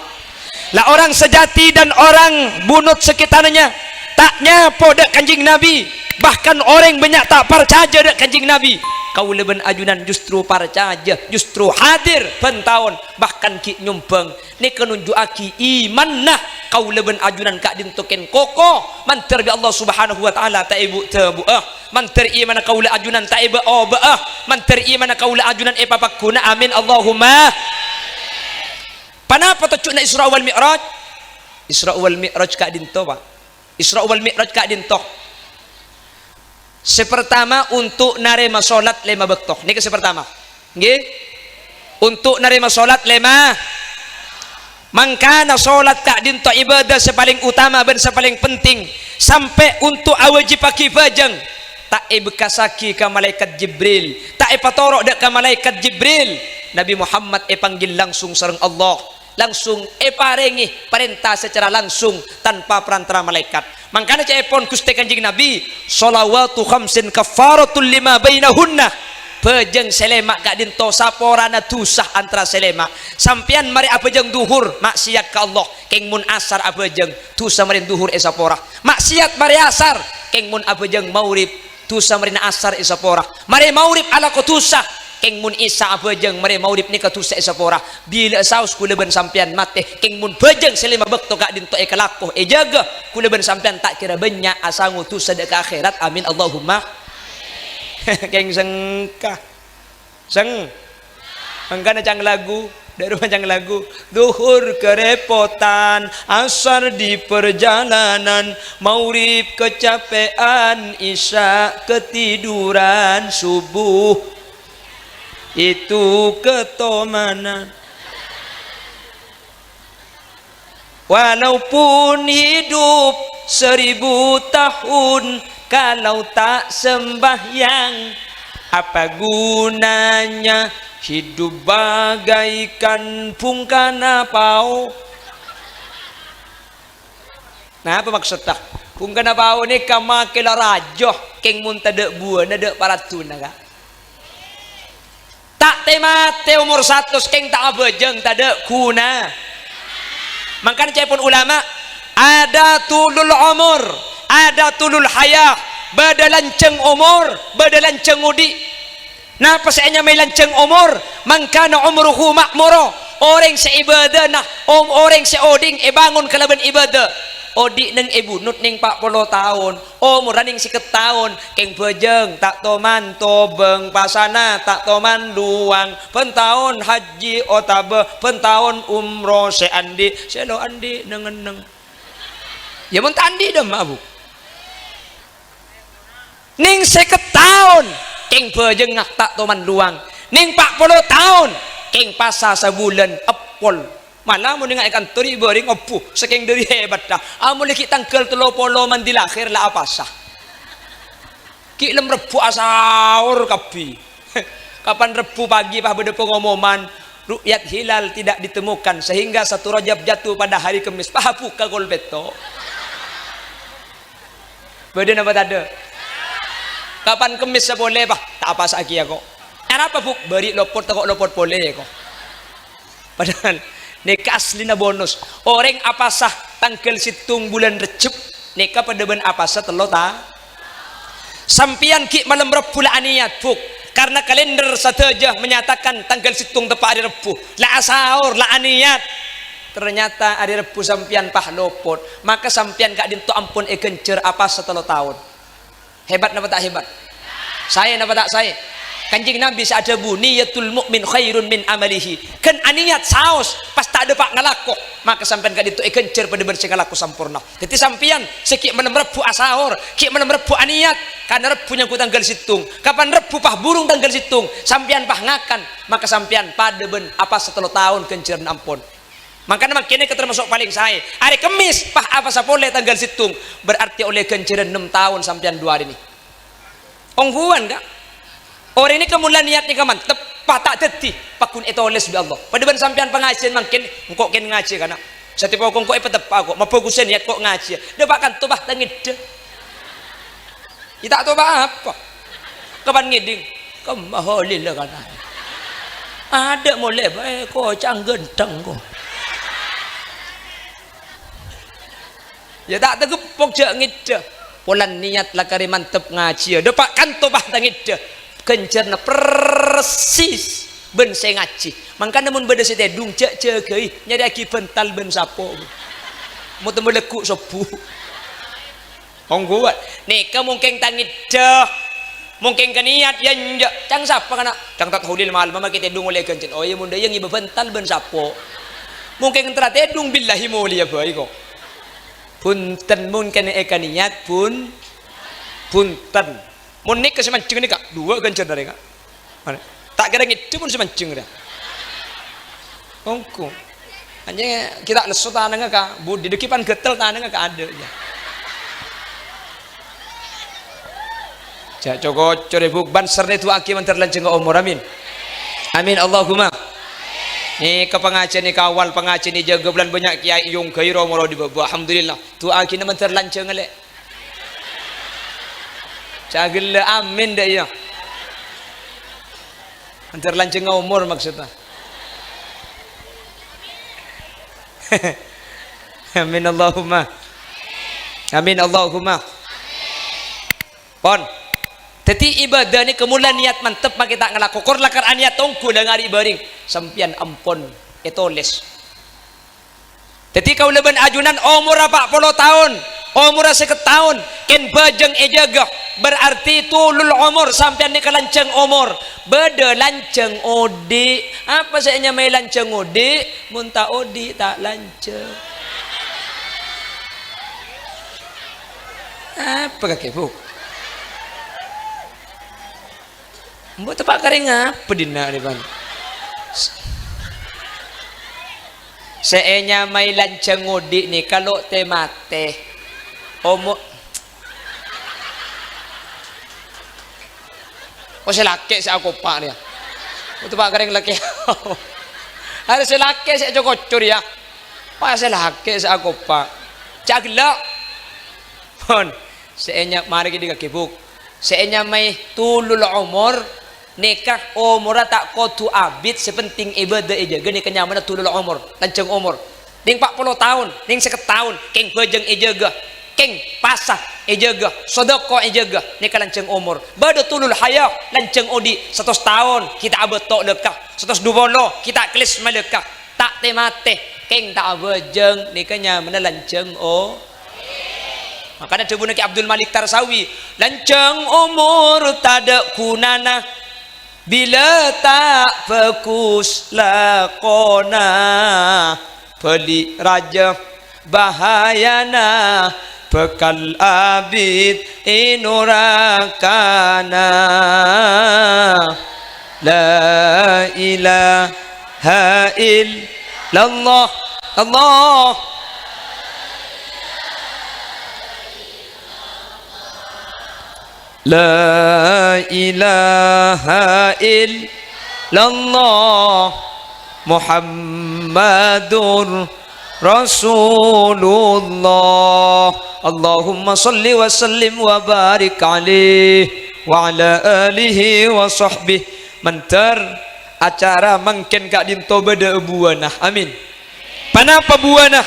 La orang sejati dan orang bunut sekitarnya ta' nyapo dâ' Kanjeng Nabi, bahkan orèng bânnya' ta' parcajâ dâ' Kanjeng Nabi. Kaulâ bân ajunan justru parcajâ, justru hadir bân taon, bahkan ghi' nyombhâng. Nèka nunju'aghi imanna kaulâ bân ajunan ka'dinto kèng koko, mandhâr bi' Allah Subhanahu wa Ta'ala ta' èbu-, dhâbu'â, mandhâr imanna kaulâ ajunan ta' èbâ-obâ'â, mandhâr imanna kaulâ ajunan èpapagghuna. Amin, Allahumma. Ponapa tojjhuna Isra wal Mi'raj? Isra wal Mi'raj ka'dinto, Pa'. Isra wal Mi'raj ka'dinto. Sè partama, untuk narèma solat lèma bâkto. Nèka sè partama. Ngghi? Untuk narèma solat lèma. Mangkana solat ka'dinto ibadah sè palèng utama bân sè palèng penting. Sampè' untuk awâjibhâghi bhâjâng, ta' èbekkassaghi ka Malaèkat Jibril, ta' èpatoro' dâ' ka Malaèkat Jibril. Nabi Muhammad èpanggil langsung sareng Allah, langsung èparèngè parènta secara langsung tanpa perantara malaèkat. Mangkana ca'èpon Ghustè Kanjeng Nabi, "Shalawatu khamsin kaffaratul lima bainahunna." Bhâjâng sè lèma' ka'dinto saporana dhusa antara sè lèma'. Sampèyan marè abhâjâng dhuhur, maksiat ka Allah, kèng mon asar abhâjâng, dhusa marèna dhuhur èsapora. Maksiat marè asar, kèng mon abhâjâng maghrib, dhusa marèna asar èsapora. Marè maghrib alako dhusa, kèng mon isya abhâjâng, marè maghrib nèka dhusa èsapora. Bilâ saos kaulâ bân sampèyan matè, kèng mon bhâjâng sè lèma bâkto ka'dinto èkalako, èjâgâ, kaulâ bân sampèyan ta' kèra bânnya' asango dhusa dâ' ka akhèrat. Amin, Allahumma. Kèng sengka. Seng. Mangkana ca'na lagu, dâ' roma ca'na lagu. Dhuhur kerepotan, asar di perjalanan, maghrib kecapean, isya ketiduran, subuh itu ketomanan. Walaupun hidup seribu tahun, kalau tak sembahyang, apa gunanya hidup bagaikan bungkana pao? Napa maksodda? Bungkana pao nèka makè la rajâ, kèng mon tadâ' buwâna, dâ' paraddhuna, Ka'. Ta' tè-matè omor satos kèng ta' abhâjâng tadâ' ghuna. Mangkana ca'èpon ulama, "Ada tulul umur, ada tulul hayah." Bâdâ lanjhâng omor, bâdâ lanjhâng odi'. Napa sè ènyamaè lanjhâng omor? "Mangkana umruhu ma'muro." Orèng sè ibâdâna, om-, orèng sè odi' èbângon kalabân ibâdâ. Odi' nèng èbunut nèng pa' polo taon. Omorra nèng sèket taon, kèng bhâjâng, ta' toman tobâng pasana, ta' toman lowang, bân taon hajji otabâ bân taon umroh sè andi', sè lo' andi' neng-enneng. Ya, mon ta' andi' dâ' emma, Bu. Nèng sèket taon, kèng bhâjângnga ta' toman lowang. Nèng pa' polo taon, kèng pasa sabulân eppol. Mala mon nèng è kantor è bâreng, abbhu, sakèng dâri hebatta. Amolè ghi' tangghâl tello polo mandi lahir la apasa. Ghi' lem Rebbhu asaor kabbhi. Kapan Rebbhu pagi pas bâdâ pengumuman, ru'yat hilal tidak ditemukan, sehingga satu Rajab jatuh pada hari Kemis. Pas buka kol pètto'. Bâdâ napa tadâ'? Kapan Kemis sapolè, pas ta' apasa'aghi, ya, kok. Arapa, Bu'? Bâri' lopot, tako' lopot polè, ya, kok. Padahal nèka asllina bonus. Orèng apasa tangghâl sèttong bulân Rejjeb, nèka padâ bân apasa tello ta-, Sampèyan ghi' malem Rebbhu la anèyat, Bu', karena kalender sadhâjâ menyatakan tangghâl sèttong teppa' arè Rebbhu. La asaor, la anèyat. Ternyata arè Rebbhu sampèyan pas lopot, maka sampèyan ka'dinto ampon èghânjhâr apasa tello taon. Hebat napa ta' hebat? Saè napa ta' saè? Kanjeng Nabi sè adhâbu, "Niyatul mu'min khairun min amalihi." Ghân anèyat saos, pas ta' dâpa' ngalako, maka sampèyan ka'dinto èghânjhâr padâ bân sè ngalako samporna. Dhâddhi sampèyan sè ghi' malem Rebbhu asaor, ghi' malem Rebbhu anèyat, karena Rebbhu nyangghu tangghâl sèttong. Kapan Rebbhu pas burung tangghâl sèttong, sampèyan pas ngakan, maka sampèyan padâ bân apasa tello taon ghânjhârânna ampon. Mangkana mangkèn nèka termasuk palèng saè. Arè Kemis, pas apasa polè tangghâl sèttong, berarti ollè ghânjhârân nem taon sampèyan du arè nè. Ongghuwân, Ka'? Orèng nèka mon la nèyat nèka mantep, pas ta' dhâddhi, pagghun ètolès bi' Allah. Padâ bân sampèyan pangajiân mangkèn, engko' kèng ngajhi, kana'. Satèya pokok engko' èpateppa' kok, mabhâghusâ nèyat kok ngajhi. Dâpa' kanto, pas ta' ngèddhâ. Yâ ta' toba apa? Kapan ngèdhing? Kemma holil la kana'. Adâ' molè bhâi koca'na ghântheng ko. Yâ ta' tageppok jhâ' ngèddhâ. Polana nèyat la karè mantep ngajhiyâ. Dâpa' kanto pas ta' ngèddhâ. Ghânjhârânna persis bân sè ngajhi. Mangkana mon bâdâ sè tèdung, jhâ' jâgâi, nyarèyaghi bhântal bân sapo. Mo temmo lagghu' sobbhu. Ongghuwân. Nèka mongkèng ta' ngèddhâ. Mongkèng ka nèyat, yâ enjâ'. Ca'na sapa kana'? Ca'na Tat Holil malem makè tèdung ollè ghânjhârân. Oh, iyâ, mon dâ' iyâ ngibâ bhântal bân sapo. Mongkèng èntara tèdung billahi molèya bhâi ko. Bhunten, mon kènè' èkanèyat, bhun-, bhunten. Mon nèka sè manjheng nèka, duwâ' ghânjhârânna rèya. Mara. Ta' kèra ngèddhâ pon sè manjheng rèya. Ongghu. Anjing, ghi' ta' lesso tanangnga ka budi, dâgghi' pan ghâtel tanangnga ka adâ', yâ. Jhâ' co-koco rè, Bu', bân sèrnè du'aaghi mandhâr lanjhângnga omor. Amin. Amin, Allahumma. Nèka pangajiân nèka awal pangajiân èjâgâ bulân bânnya' kèyaè èyongghuwâ omor odi' bâbâ. Alhamdulillah. Du'aaghina mandhâr lanjhângnga, Lè'. Jhâ' ghellâ' amin dâ' iyâ. Mandhâr lanjhângnga omor maksudnya. Amin Allahumma. Amin Allahumma. Pon. Dhâddhi ibâdâ nèka mon la nèyat mantep makè ta' ngalako. Kor lakar anèyat ongghu la ngarè' bâreng. Sampèyan ampon ètolès. Dhâddhi kaulâ bân ajunan omorra pa' polo taon, omorra sèket taon, kèng bhâjâng èjâgâ, berarti tulul omor, sampèyan nèka lanjhâng omor, bâdâ lanjhâng odi'. Apa sè ènyamaè lanjhâng odi'? Mon ta' odi', ta' lanjhâng. Apa kakè, Bu'? Embu' teppa' karè ngapa dinna' rè, Pan? Sè ènyamaè lanjhâng odi' nèka lo' tè-matè. Omo-, oh, sè lakè' sè akopa' rèya. Embu' teppa' karè lakè'. Arè sè lakè' sè co-koco rèya. Pas sè lakè' sè akopa'. Jhâ' ghellâ'. Pon. Sè ènya-, marè kèdhingngaghi, Bu'. Sè ènyamaè tulul omor, nèka omorra ta' kodhu abit, sè penting ibâdâ èjâgâ, nèka nyamana tulul omor, lanjhâng omor. Nèng pa' polo taon, nèng sèket taon, kèng bhâjâng èjâgâ, kèng pasa èjâgâ, sodâko èjâgâ, nèka lanjhâng omor. Bâdâ tulul hayah, lanjhâng odi', satos taon, ghi' ta' abâto' lèkka, satos du polo, ghi' ta' kalisma lèkka. Ta' tè-matè, kèng ta' abhâjâng, nèka nyamana lanjhâng o-, Makana dhâbuna Kè Abdul Malik Tarsawi, "Lanjhâng omor tadâ' ghunana, bilâ ta' bhâghus lakona. Bâli' rajâ, Bahayana bhâkal abit è norakana. La ilaha illallah. Allah. La ilaha illallah Muhammadur Rasulullah. Allahumma shalli wa sallim wa barik alaihi wa ala alihi wa sahbihi. Mandhâr acara mangkèn ka'dinto bâdâ buwâna. Amin. Ponapa buwâna?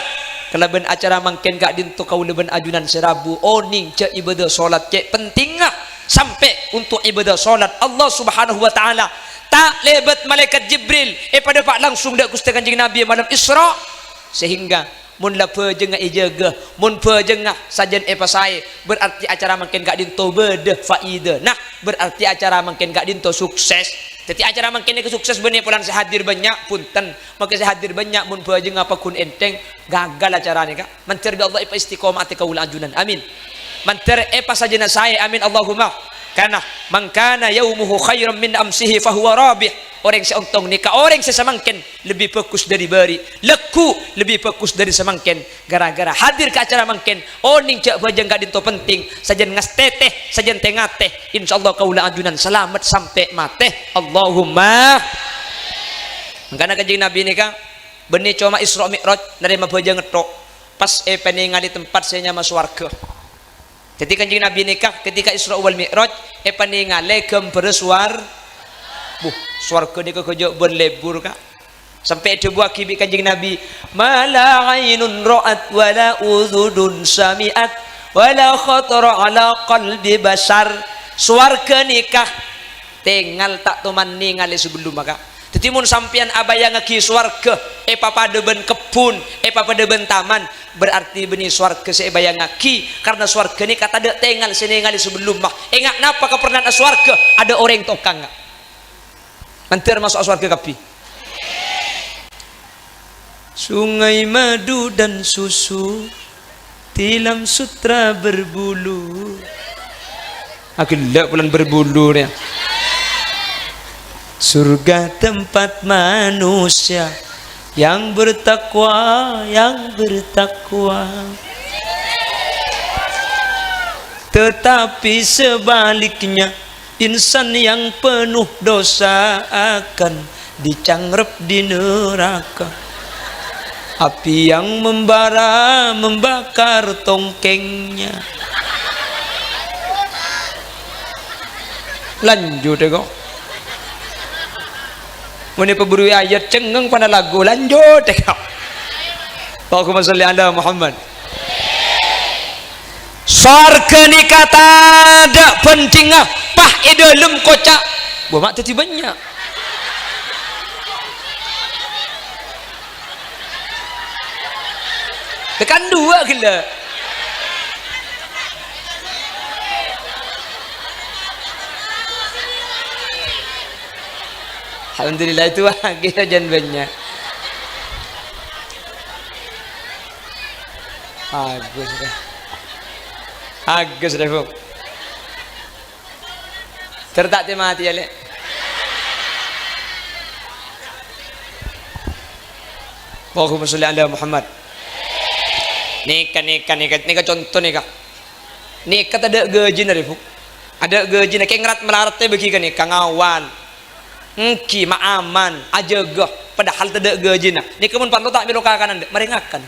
Kalabân acara mangkèn ka'dinto kaulâ bân ajunan sè rabu onèng jhâ' ibâdâ solat cè' pentingnga sampè' onto' ibâdâ solat Allah Subhanahu wa Ta'ala. Ta' lèbât malaèkat Jibril, èpadhâpa' langsung dâ' Ghustè Kanjeng Nabi è malem Isra. Sehingga mon la bhâjângnga èjâgâ, mon bhâjângnga sajân èpasaè, berarti acara mangkèn ka'dinto bâdâ faidana. Berarti acara mangkèn ka'dinto sukses. Dhâddhi acara mangkèn nèka sukses bânnè polana sè hadir bânnya', bhunten. Maka sè hadir bânnya', mon bhâjângnga paggun ènthèng, gagal acara nèka. Mandhâr bi' Allah èpaistiqomah atè kaulâ ajunan. Amin. Mandhâr èpasajâna saè. Amin. Allahumma. Karana, "Man kana yaumuhu khairan min amsihi fahuwa rabih." Orèng sè ontong nèka orèng sè samangkèn lebbi bhâghus dâri bâri', lagghu' lebbi bhâghus dâri samangkèn. Ghârâ-ghârâ hadir ka acara mangkèn, onèng jhâ' bhâjâng ka'dinto penting, sajân ngastètè, sajân tè-ngatè, insyaallah kaulâ ajunan salamet sampè' matè. Allahumma. Mangkana Kanjeng Nabi nèka bânnè coma Isra Mi'raj narèma bhâjângnga tok, pas èpanèngalè tempat sè nyama sowarghâ. Dhâddhi Kanjeng Nabi nèka ketika Isra wal Mi'raj èpanèngalè ghâmbhârrâ sowar-, buh, sowarghâ nèka ghâjâ' bân lebur, Ka'. Sampè' èdhâbuwâghi bi' Kanjeng Nabi, "Ma la ainun ra'at, wa la udzunun sami'at, wa la khatara ala qalbi basyar." Sowarghâ nèka tèngal ta' toman nèngalè sabellumma, Ka'. Dhâddhi, mon sampèyan abhâjângngaghi sowarghâ èpapadâ bân kebbhun, èpapadâ bân taman, berarti bânnè sowarghâ sè èbhâjângngaghi, karna sowarghâ nèka tadâ' tèngal sè nèngalè sabellumma. Enga' napa kaparlowanna sowarghâ? Adâ' orèng tokang, Ka'. Mandhâr maso'a sowarghâ kabbhi. Sungai madu dan susu, tilam sutra berbulu. Aghellâ' polana berbulu rèya. Surga tempat manusia yang bertakwa, yang bertakwa. Tetapi sebaliknya, insan yang penuh dosa akan dicangrep di neraka. Api yang membara membakar tongkengnya. Lanjut, ya, kok. Mon èpabhuruwi ayat, cengngeng pana lagu, lanjut, ya, kok. Allahumma sholli ala Muhammad. Sowarghâ nèka tadâ' bhândhingnga, pas è dâlem koca', bâ' ma' dhâddhi bânnya'. Tekan dua ghellâ'. Alhamdulillah, itu lagi sajan bânnya'. Bagus, deh. Bagus, deh, Bu. Ter ta' tè-matè, ya, Lè'. Allahumma sholli ala Muhammad. Nèka, nèka, nèka, nèka conto nèka. Nèka tadâ' ghâjina, rè, Bu. Tadâ' ghâjina, kèng rat-malarat bâgi ka nèka, ngawan. Èngghi, maaman, ajâgâ, padahal tadâ' ghâjina. Nèka mon parlo ta' mèlo kakanan, marè ngakan.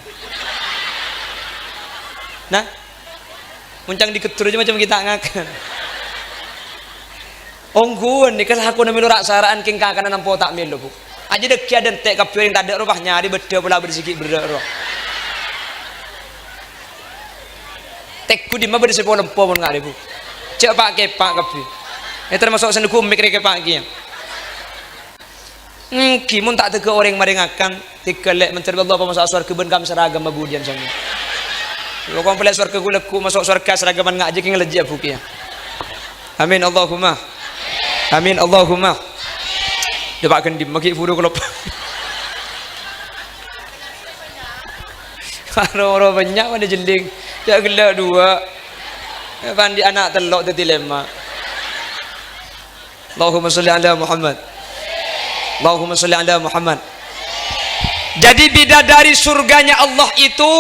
Nah, mon cang digheddhur jâ macem ghi' ta' ngakan. Ongghuwân nèka lakona mèlo ra'-sara'an kèng kakanan ampo ta' mèlo, Bu. Ajâ dhâggi' adântè' kabbhi orèng tadâ' rowa nyarè bâddhâ pola bâdâ sè ghi' berrâ' rowa. Tèngghu dimma bâdâ sè polempo mon ngarè, Bu. Jâ' pa'-kepa' kabbhi. È, termasuk sè neggu' mik rè kepa' kèya. Èngghi, mon ta' tèghâ orèng marè ngakan, tèghâ lè' mandhâr Allah apa maso' sowarghâ bân kam saragamma budiyân sami. Lo komplek sowarghâ ghu lagghu' maso' sowarghâ saragaman ngajhi kèng lejjhi' abu kèya. Amin Allahumma. Amin Allahumma. Dâpa' ghândhi maghi' buru kelop. Ro-ro bânnya' padâ jelling. Jhâ' ghellâ' duwâ'. Pandi' ana' tello' dhâddhi lèma'. Allahumma sholli ala Muhammad. Allahumma sholli ala Muhammad. Jadi, bidadari surganya Allah itu,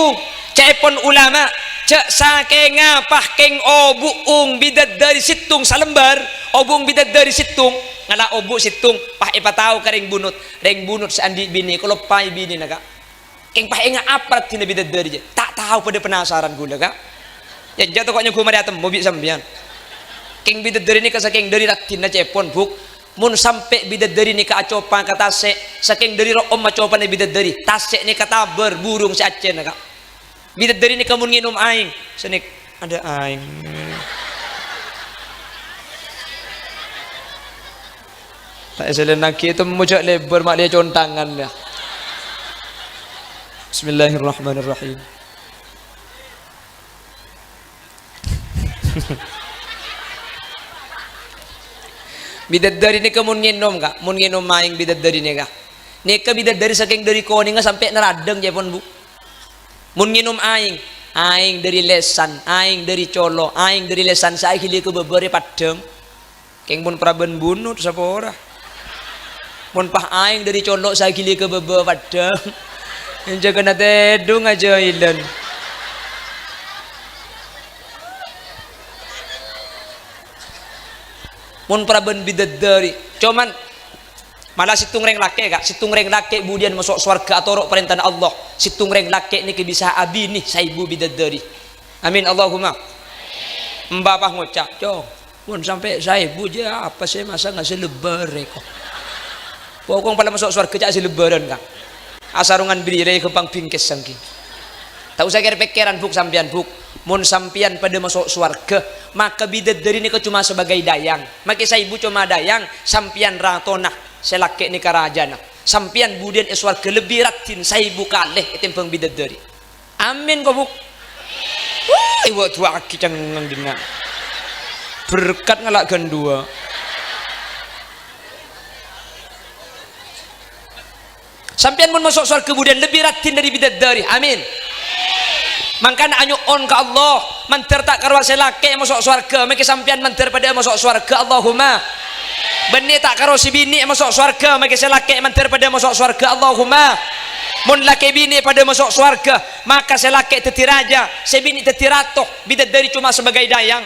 ca'èpon ulama, jhâ' sakènga pas kèng obu'ung bidadari sèttong salembâr, obu'ung bidadari sèttong, ngala' obu' sèttong, pas èpatao ka rèng bunut. Rèng bunut sè andi' binè, kaloppaè binèna, Ka'. Kèng pas ènga' apa raddhinna bidadari, jhâ'? Ta' tao, padâ penasaran ghulâ, Ka'. Yâ, jhâ' tako' nyoghou marè atemmo bi' sampèyan. Kèng bidadari nèka sakèng dâri raddhinna ca'èpon, Bu'. Mon sampè' bidadari nèka acopa ka tasè', sakèng dâri ro'om acopana bidadari, tasè' nèka tabâr burung sè accèna, Ka'. Bidadari nèka mon ngènom aèng, sanèka, "Ada aèng." Ta' èsèlènaghi, ètemmo jhâ' lèbâr, ma' lè contangan, yâ. Bismillahirrahmanirrahim. Bidadari nèka mon ngènom, Ka', mon ngènom aèng bidadari nèka. Nèka bidadari sakèng dâri konèngnga sampè' naradhâng, ca'èpon, Bu'. Mon ngènom aèng, aèng dâri lèsan, aèng dâri colo', aèng dâri lèsan sè aghili ka bâbâ rè paddhâng. Kèng mon parabân bunut sapora. Mon pas aèng dâri colo' sè aghili ka bâbâ paddhâng. Jhâ' kèna tèdung ajâ ilân. Mon parabân bidadari, coman mala sèttong rèng lakè', Ka', sèttong rèng lakè' budiyân maso' sowarghâ atoro' parèntana Allah. Sèttong rèng lakè' nèka bisa abinè saèbu bidadari. Amin, Allahumma. Emba pas ngoca', "Cong, mon sampè' saèbu jhâ' apa sè masa ngasè lebbâr rèko?" Pokok pala maso' sowarghâ ca' sè lebbârân, Ka'. Asarongan bâriyâ ghâmpang bingkes sangghi. Ta' osa kèr-pèkkèran, Bu', sampèyan, Bu'. Mon sampèyan padâ maso' sowarghâ, maka bidadari nèka coma sabagai dayang. Makè saèbu coma dayang, sampèyan ratona, sè lakè' nèka rajâna. Sampèyan budiyân è sowarghâ lebbi raddhin saèbu kalè ètèmbhâng bidadari. Amin, ko, Bu'. Wah, èwa' duwâ'aghi cengngeng dinna'. Berkat ngala' ghân duwâ'. Sampèyan mon maso' sowarghâ budiyân lebbi raddhin dâri bidadari. Amin. Mangkana anyo'on ka Allah, mandhâr ta' karo sè lakè' maso' sowarghâ, makè sampèyan mandhâr padâ maso' sowarghâ. Allahumma. Bânnè ta' karo sè binè' maso' sowarghâ, makè sè lakè' mandhâr padâ maso' sowarghâ. Allahumma. Mon lakè binè' padâ maso' sowarghâ, maka sè lakè' dhâddhi rajâ, sè binè' dhâddhi rato, bidadari coma sabagai dayang.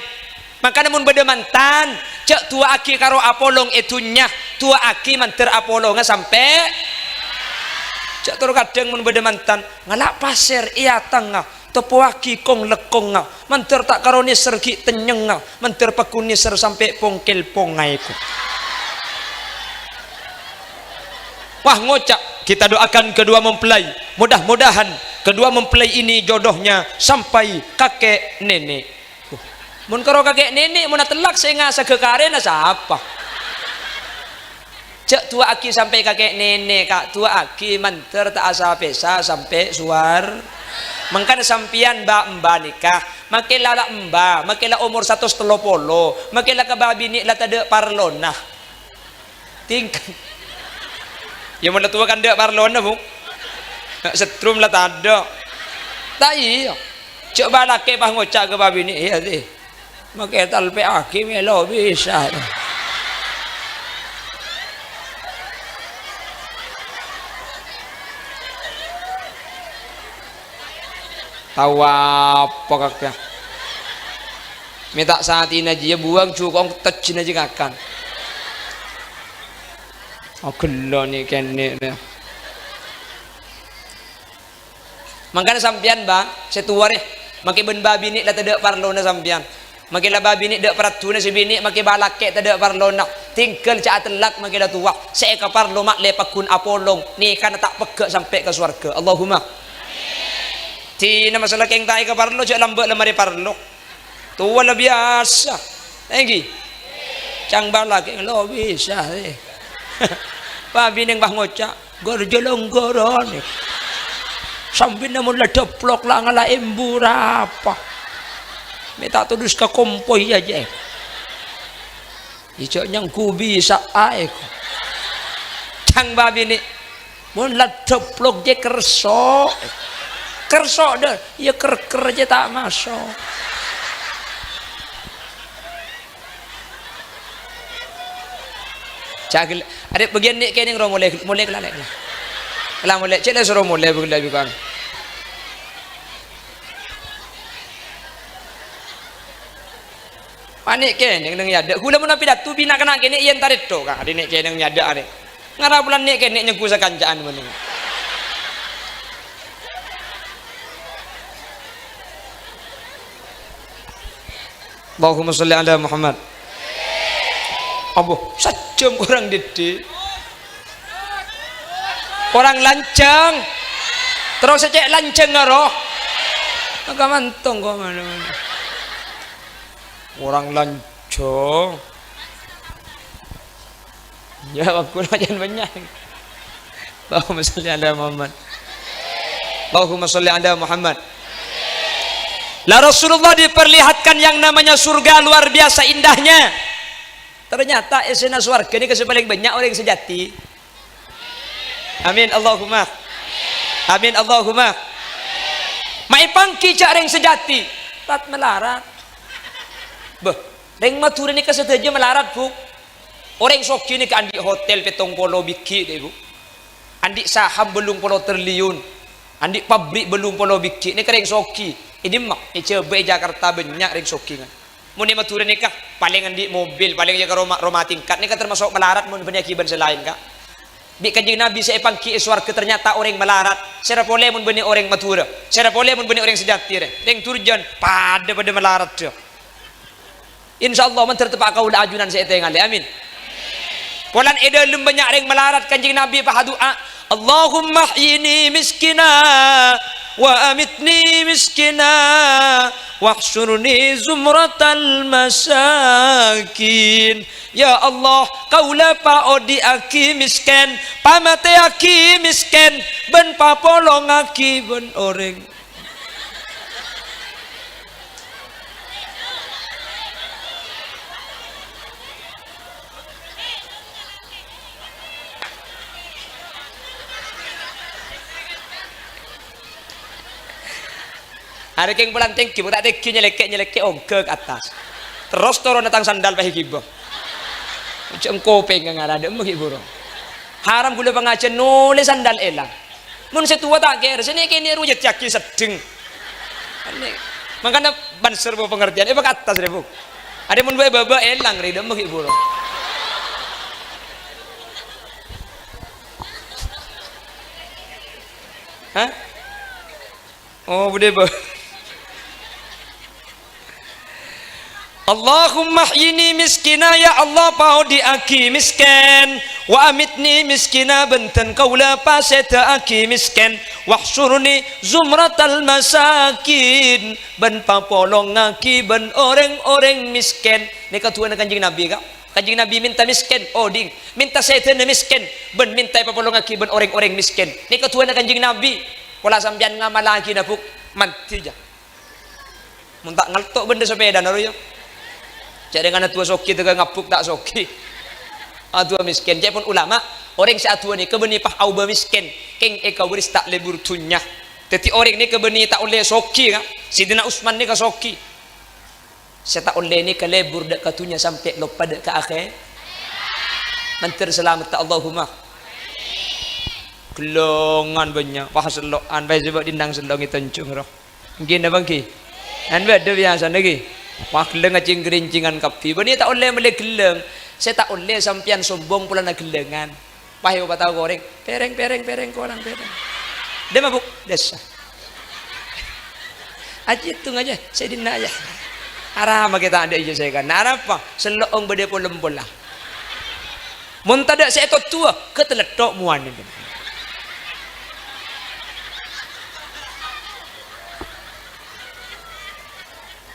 Mangkana mon bâdâ mantan, jhâ' duwâ'aghi karo apolong è dhunnya, duwâ'aghi mandhâr apolongnga sampè'. Jhâ' toro' kadhâng mon bâdâ mantan, ngala' pasèr è atangnga, toppowaghi kong-lekkongnga, mandhâr ta' karo nèser ghi' tennyengnga, mandhâr pagghun nèser sampè' pongkel pongngaèko. Wah, ngoca', kita doakan kedua mempelai, mudah-mudahan kedua mempelai ini jodohnya sampai kakek nenek. Mon karo kakek nenek, mon atellak sè ngasaghâ karèna sapa? Jhâ' duwâ'aghi sampè' kakek nenek, Ka', duwâ'aghi mandhâr ta' asa-pèsa sampè' sowar. Mangkana sampèyan, Mbak, Mbak nèka, makè la, la emba, makè la omor satos tello polo, makè la ka bâbinè' la tadâ' parlona. Tingka. Yâ, mon la towa kan tadâ' parlona, Bu. Setrum la tadâ'. Ta' iyâ. Jhâ' bâlâkè pas ngoca' ka bâbinè', "Iyâ, tè. Makè talpè'aghi mèlo bisa." Tao apa kakè? Mè' ta' satèna jiyâ buwâng jukong tejjina jiyâ ngakan. Oh, ghellu nè' kènè' rè. Mangkana sampèyan, Mbak, sè towa rè, makè bân bâbinè' la tadâ' parlona sampèyan. Makè la bâbinè' tadâ' paraddhuna sè binè', makè bâlâkè' tadâ' parlona. Tinggal jhâ' atellak makè la towa. Sè èkaparlo ma'lè pagghun apolong, nèkana ta' pegghâ' sampè' ka sowarghâ. Allahumma. Dina masalah kèng ta' èkaparlo, jhâ' lambâ' la marè parlo. Towa la biyasa. Èngghi. Cang bâlâkè' lo bisa, eh. Bâbinè' pas ngoca', "Ghâr jhâlângghârân." Sambina mon la dâplok la ngala' embu rapa. Mè' ta' todus ka kompoy ajâ. Ijâ nyanggu bisa aè. Cang bâbinè'. Mon la dâplok jhâ' kerso. Kerso' dâ, iyâ ker-ker jâ ta' maso'. Cagel, arè' bâgiyân nè' kènèng ro molè, molè kala, lè' kala. Kala molè, cè' la soro molè bâgiyân la bikang. Anè' kènèng neng nyadâ'. Ghulâ mon apidato bi' na'-kana' kènè' iyâ entar ètto, Kang. Adhi' nè' kènèng nyadâ' arè'. Ngara polana nè' kènè' nyenggu sakanca'an mennèng. Allahumma sholli ala Muhammad. Abbhu, sajjhâm korang dhiddhi'. Korang lanjhâng. Terros cè' lanjhâng aro. Maka mantong kok mana-mana. Korang lanjhâng. Ya, waktu lumayan banyak. Allahumma sholli ala Muhammad. Allahumma sholli ala Muhammad. Lah, Rasulullah diperlihatkan yang namanya surga luar biasa indahnya. Ternyata èssèna sowarghâ nèka sè palèng bânnya' orèng sejati. Amin, Allahumma. Amin, Allahumma. Ma' èpangghi jhâ' rèng sejati, rat-malarat. Bâh, rèng Madhurâ nèka sadhâjâ malarat, Bu. Orèng soghi nèka andi' hotel pèttong polo bighi', dâ, Bu. Andi' saham bâllung polo triliun. Andi' pabrik bâllung polo bighi'. Nèka rèng soghi. È dimma? È Jhâbâ, è Jakarta bânnya' rèng soghi, kan. Mon è Madhurâ nèka, palèng andi' mobil, palèng ya ka roma, roma tingkat. Nèka termasuk malarat mon bânnè aghibân sè laèn, Ka'. Bi' Kanjeng Nabi sè èpangghi è sowarghâ ternyata orèng malarat. Sèra polè mon bânnè orèng Madhurâ. Sèra polè mon bânnè orèng sejati, rè. Rèng Durjan, padâ-padâ malarat, dâ. Insyaallah, mandhâr teppa' kaulâ ajunan sè ètengalè. Amin. Polana è dâlem bânnya' rèng malarat, Kanjeng Nabi pas adu'a, "Allahumma ahyini miskina, wa amitni miskina, wahsyurni zumratal masakin." Ya Allah, kaulâ paodi'aghi mèskèn, pamatèyaghi mèskèn, bân papolongaghi bân orèng Arè kèng polana tèngghi, mon ta' tèngghi nyèlèkkè', nyèlèkkè' ongghâ ka attas. Terros toronna tang sandal pas èghibâ. Jhâ' engko' pènga' ngara, dâ' emma ghi' buru. Haram ghulâ pangajhiyân nolè sandal èlang. Mon sè towa ta' kèra, sè nè'-kènè' rowa èjhâddhiyaghi seddheng. Anè. Mangkana banser bu pangartèyan, èpakattas rè, Bu. Arè mon bâ'-bâbâ èlang rè, dâ' emma ghi' buru. Hah? Oh, budhe, Bu. Allahumma ahyini miskina, ya Allah, paodi'aghi miskin. Wa amitni miskina, bân dhân kaula paseda'aghi miskin. Wahsyurni zumratal masakin, bân papolongaghi bân orèng-orèng miskin. Nèka du'ana Kanjeng Nabi, Ka'. Kanjeng Nabi mènta miskin, oding. Mènta sedana miskin, bân mènta èpapolongaghi bân orèng-orèng miskin. Nèka du'ana Kanjeng Nabi. Pola sampèyan ngamallaghi, Bu', mandhi, jâ. Mon ta' ngalto' bândhâ sapèdana rowa, yâ. Cè' rèng ana' du'a soghi, tèghâ ngabbuk ta' soghi. Adu'a miskin. Ca'èpon ulama, orèng sè adu'a nèka bânnè pas aobâ miskin, kèng èkabaris ta' lebur dhunnya. Dhâddhi orèng nèka bânnè ta' ollè soghi, Ka'. Sayyidina Utsman nèka soghi. Sè ta' ollè nèka lebur dâ' ka dhunnya sampè' loppa dâ' ka akhè-, mandhâr salametta, Allahumma. Ghellângan bânnya', wah, sello'an, bhâi sè bâ' dinna' sellong è Tanjung, ro. Ènggi napa ènggi? Kan bâdâ biyasana, ghi? Wah, ghellâng acèng-kèrèncèngan kabbhi. Bânnè ta' ollè mellè ghellâng. Sè ta' ollè sampèyan sombong polana ghellângan. Wah, èpatao ka orèng, "Pèrèng, pèrèng, pèrèng, kolang pèrèng." Dâ' emma, Bu'? Dâssa. Ajhi èttonga, jâ, sè dinna', jâ. Arapa kita ada iyâ sè kana. Arapa? Sello'ong bâdâ polem pola. Mon tadâ' sè ètodduwâ, kateletto' mowana.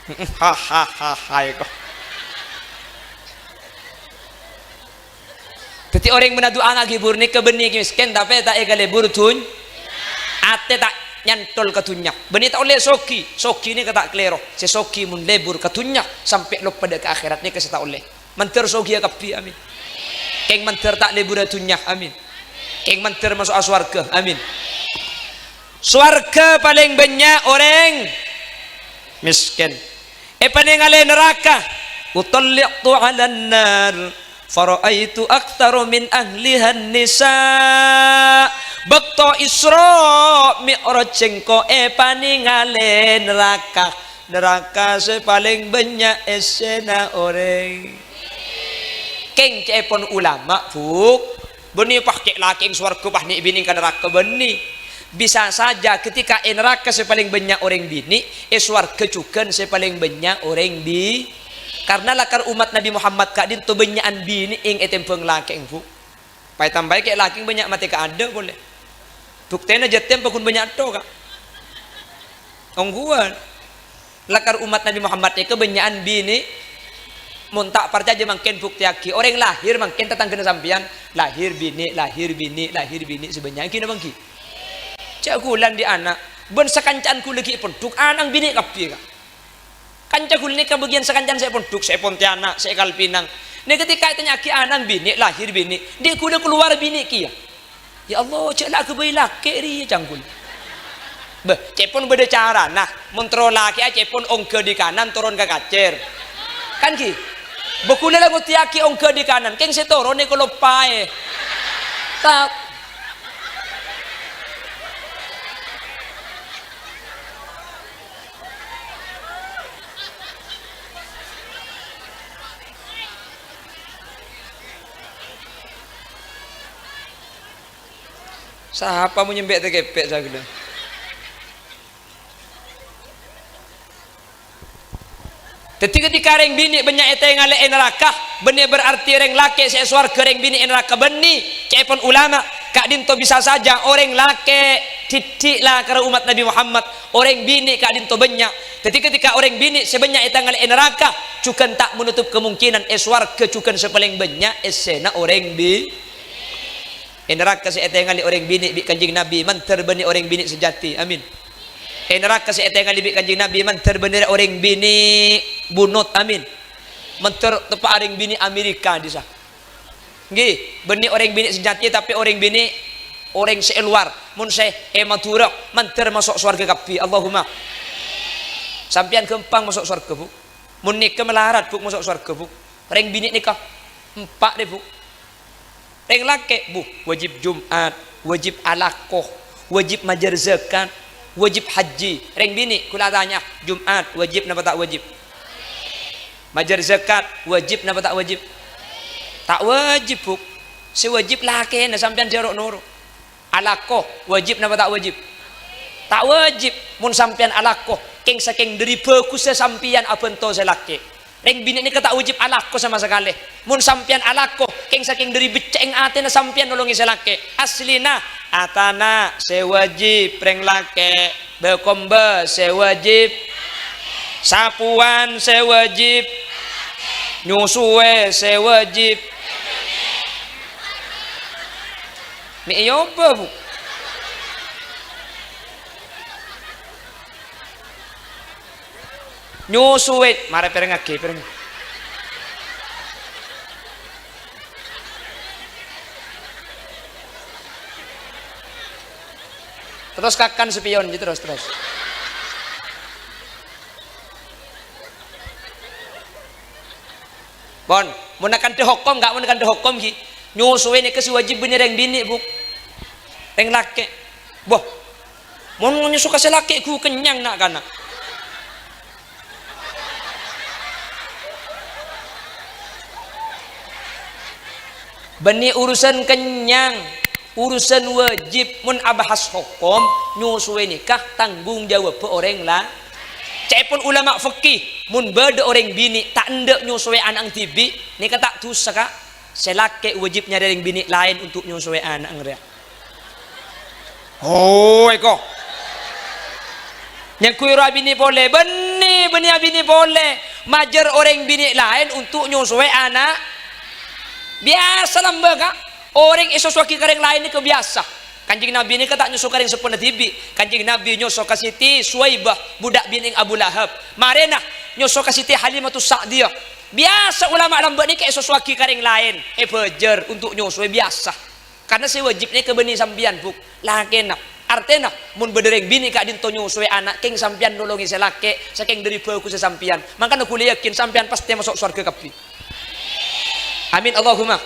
Hahaha, eko. Dhâddhi orèng mon adu'a ngaghibur nèka bânnè miskin, tapè ta' èkalebur dhun-, atè ta' nyantol ka dhunnya. Bânnè ta' ollè soghi, soghi nèka ta' kalèro. Sè soghi mon lebur ka dhunnya, sampè' loppa dâ' ka akhèrat nèka sè ta' ollè. Mandhâr soghiyâ kabbhi, amin. Kèng mandhâr ta' lebura dhunnya, amin. Kèng mandhâr maso'a sowarghâ, amin. Sowarghâ palèng bânnya' orèng mèskèn. Èpanèngalè naraka, "Utalli'tu 'alan nar, fara'aitu aktsara min ahlihan nisa." Bâkto Isra Mi'raj sèngko' èpanèngalè naraka, naraka sè palèng bânnya' èssèna orèng. Kèng ca'èpon ulama, Bu'. Bânnè pas cè' lakè'èng sowarghâ pas nè'-binè' ka naraka bânnè. Bisa saja ketika è naraka sè palèng bânnya' orèng binè', è sowarghâ jhughân sè palèng bânnya' orèng bi-, karna lakar ommat Nabbhi Muhammad ka'dinto bânnya'an binè'èng ètèmbhâng lakè'èng, Bu'. Paètambâi cè' lakè'èng bânnya' matè kaadâ' polè. Buktèna jâtèm paggun bânnya' tho, Ka'. Ongghuwân. Lakar ommat Nabbhi Muhammad nèka bânnya'an binè'. Mon ta' parcajâ mangkèn buktèyaghi, orèng lahir mangkèn tatangghâna sampèyan, lahir binè', lahir binè', lahir binè' sè bânnya' ghi napa ènggi? Jhâ' ghulâ andi' ana', bân sakanca'an ghulâ ghi' è pondhuk, ana' binè' kabbhi, Ka'. Kanca ghulâ nèka bâgiyân sakanca'an sè è pondhuk, sè è Pontianak, sè è Kalpinang. Nèka ketika ètanya'aghi ana' binè', lahir binè', andi' ghulâ kalowar binè' kèya. Ya Allah, jhâ' la aghâbây lakè' rèya, ca'na ghulâ. Bâh, ca'èpon bâdâ carana. Mon terro lakè'â ca'èpon ongghâ dâri kanan toron ka kacèr. Kan ghi? Bâ ghulâ la ngoddhiyaghi ongghâ dâri kanan, kèng sè toron èkaloppaè. Ta-, Sapa mon nyembè' tè kèpè' saghellâ'? Dhâddhi, ketika rèng binè' bânnya' ètèngalè è naraka, bânnè berarti rèng lakè' sè è sowarghâ rèng binè' è naraka bânnè. Ca'èpon ulama, ka'dinto bisa saja orèng lakè' dhiddhi' lakara ommat Nabbhi Muhammad, orèng binè' ka'dinto bânnya'. Dhâddhi, ketika orèng binè' sè bânnya' ètèngalè è naraka, jhughân ta' menutup kemungkinan è sowarghâ jhughân sè palèng bânnya' èssèna orèng bi-, È naraka sè ètèngalè orèng binè' bi' Kanjeng Nabbhi, mandhâr bânnè orèng binè' sejati. Amin. È naraka sè ètèngalè bi' Kanjeng Nabbhi, mandhâr bânnè orèng binè' bunut. Amin. Mandhâr teppa' orèng binè' Amerika, dissa. Ènggi, bânnè orèng binè' sejati, tapè orèng binè', orèng sè è lowar. Mon sè è Madhurâ, mandhâr maso' sowarghâ kabbhi. Allahumma. Sampèyan ghâmpang maso' sowarghâ, Bu'. Mon nèka malarat, Bu', maso' sowarghâ, Bu'. Rèng binè' nèka empa' rè, Bu'. Rèng lakè', bu, wajib Jum'at, wajib alako, wajib majâr zakat, wajib haji. Rèng binè', kaulâ atanya, Jum'at wajib napa ta' wajib? Majâr zakat wajib napa ta' wajib? Ta' wajib, Bu'. Sè wajib lakèna, sampèyan dâri ro'-noro'. Alako wajib napa ta' wajib? Ta' wajib. Mon sampèyan alako, kèng-sakèng dâri bhâghussa sampèyan abhânto sè lakè'. Rèng binè' nèka ta' wajib alako sama sakalè. Mon sampèyan alako, kèng-sakèng dâri beccè'èng atèna sampèyan nolongè sè lakè'. Aslina, atana' sè wajib rèng lakè', bâ-kombâ sè wajib, sapowan sè wajib, nyosoè sè wajib. Mè' èobâ, Bu. Nyosoè, marè pèrèngngaghi, pèrèng. Terros kakan spion, terros, terros. Pon, mon akanta hokom, enggak, mon akanta hokom, ghi. Nyosoè nèka sè wajib bânnè rèng binè', Bu. Rèng lakè'. Boh. Mon nyoso ka sè lakè', ghu kennyang na'-kana'. Bânnè urusan kennyang. Urusan wajib, mon abahas hokom, nyosoè nèka tanggung jawabbhâ orèng la-, ca'èpon ulama' fikih, mon bâdâ orèng binè' ta' endâ' nyosoè ana'na dhibi', nèka ta' dhusa, Ka'. Sè lakè' wajib nyarè rèng binè' laèn untuk nyosoè ana'na rèya. Oh, èko. Nyangghuy ro abinè polè, bânnè, bânnè abinè polè. Majâr orèng binè' laèn untuk nyosoè ana'. Biyasa lambâ', Ka'. Orèng èsosowaghi ka rèng laèn nèka biyasa. Kanjeng Nabi nèka ta' nyoso ka rèng seppona dhibi'. Kanjeng Nabi nyoso ka Siti Suwaibah, budak binè'na Abu Lahab. Marèna nyoso ka Siti Halimatus Sa'diyah. Biyasa ulama lambâ' nèka èsosowaghi ka rèng laèn, èbâjâr untuk nyosoè biyasa. Karna sè wajib nèka bânnè sampèyan, Bu', lakèna. Artèna, mon bâdâ rèng binè' ka'dinto nyosowè ana', kèng sampèyan nolongè sè lakè', sakèng dâri bhâghussâ sampèyan. Mangkana ghulâ yakin sampèyan pastè maso' sowarghâ kabbhi. Amin, Allahumma.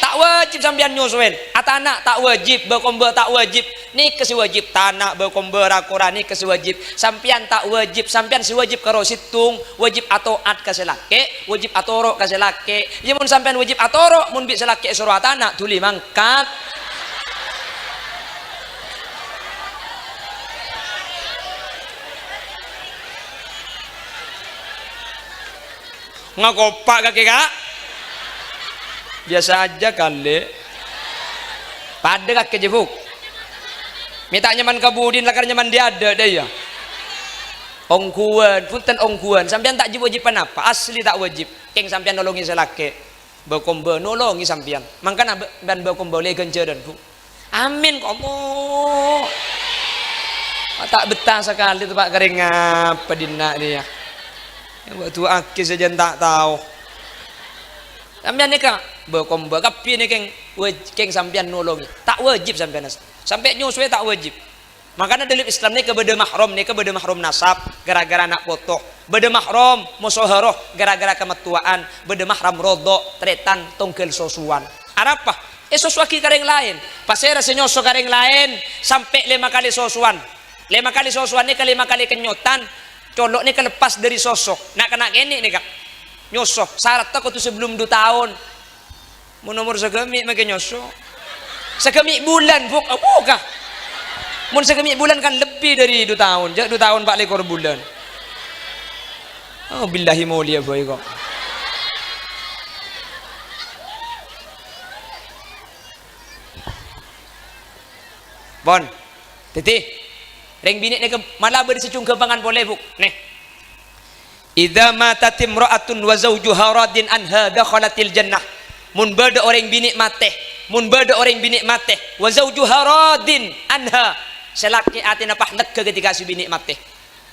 Ta' wajib sampèyan nyosowèn. Atana' ta' wajib, bâ-kombâ ta' wajib. Nèka sè wajib, tana', bâ-kombâ, ra-kora nèka sè wajib. Sampèyan ta' wajib, sampèyan sè wajib karo sèttong, wajib ato'at ka sè lakè', wajib atoro' ka sè lakè'. Iyâ, mon sampèyan wajib atoro', mon bi' sè lakè' èsoro atana', dhuli mangkat. Ngakopa' kakè, Ka'? Biyasa aja, Ka', Lè'. Padâ kakè jâ, Bu'. Mè' ta' nyaman ka budina lakar nyaman dâ' adâ', dâ' iyâ. Ongghuwân, bhunten ongghuwân. Sampèyan ta' jib-wajib ponapa, asli ta' wajib. Kèng sampèyan nolongè sè lakè'. Bâ-kombâ nolongè sampèyan. Mangkana bâ-, bân bâ-kombâ ollè ghânjhârân, Bu'. Amin, ka Allah. Ta' bettah sakalè, teppa' karèng apa dinna' rèya. Wa du'aaghi sajân ta' tao. Sampèyan nèka, bâ-kombâ kabbhi nèka kèng waj-, kèng sampèyan nolongè. Ta' wajib sampèyan as-, sampè' nyosowè ta' wajib. Mangkana dâlem Islam nèka bâdâ mahram, nèka bâdâ mahram nasab, gara-gara ana' poto. Bâdâ mahram musaharoh, gara-gara kamattowan. Bâdâ mahram rodho', tarètan, tongghâl sosowan. Arapa? Èsosowaghi ka rèng laèn. Pasèra sè nyoso ka rèng laèn sampè' lèma kalè sosowan? Lèma kalè sosowan nèka lèma kalè kennyotan, colo' nèka leppas dâri soso. Na'-kana' kènè' nèka nyoso, saradhdhâ kodhu sabellum du taon. Mon omor sagâmè' makè nyoso. Sagâmè' bulân, Bu', abuka. Mon sagâmè' bulân kan lebbi dâri du taon, jâ' du taon pa' lèkor bulân. Oh, billahi molèya bhâi ko'. Pon. Dhâddhi, rèng binè' nèka mala bâdâ sè jhung ghâmpangan polè, Bu'. Nè. "Idza matat imra'atun wa zawjuha radin anha dakhalatil jannah." Mon bâdâ orèng binè' matè, mon bâdâ orèng binè' matè, "wa zawjuha radin anha," sè lakè' atèna pas lega ketika sè binè' matè.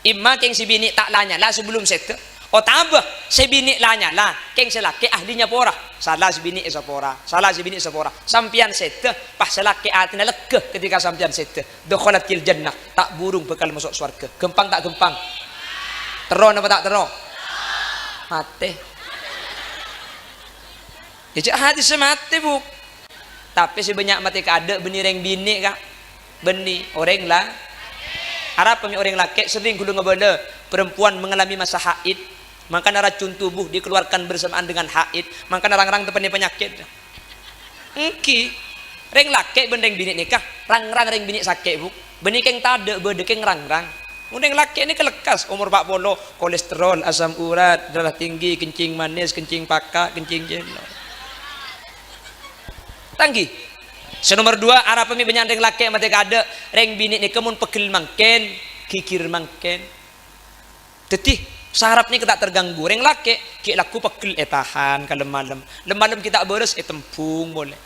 Imma kèng sè binè' ta' la nyala sabellum sèdhâ, otabâ sè binè' la nyala, kèng sè lakè' ahli nyapora. Sala sè binè' èsapora, sala sè binè' èsapora. Sampèyan sèdhâ, pas sè lakè' atèna lega ketika sampèyan sèdhâ. Dakhalatil jannah, ta' burung bhâkal maso' sowarghâ. Ghâmpang ta' ghâmpang? Terro napa ta' terro? Matè. Yâ, cè' hadissa matè, Bu'. Tapè sè bânnya' matè kaadâ' bânnè rèng binè', Ka'. Bânnè orèng la-, arapa mè' orèng lakè' serrèng ghulâ ngabâlâ, perempuan mengalami masa haid, mangkana racun tubuh dikeluarkan bersamaan dengan haid, mangkana rang-rang teppa'na panyakèt. Èngghi, rèng lakè' bân rèng binè' nèka, rang-rang rèng binè' sakè', Bu'. Bânnè kèng tadâ', bâdâ kèng rang-rang. Mon rèng lakè' nèka lekkas, omor empat puluh, kolesterol, asam urat, darah tinggi, kencing manis, kencing paka, kencing cèlo'. Tanggi. Sè nomer dua, arapa mè' bânnya' rèng lakè' matè kaadâ', rèng binè' nèka mon pegghel mangkèn, ghighir mangkèn. Dhâddhi, saraf nèka ta' terganggu. Rèng lakè' ghi' lagghu pegghel ètahan ka lem-malem. Lem-malem ghi' ta' bârâs, ètembhung polè.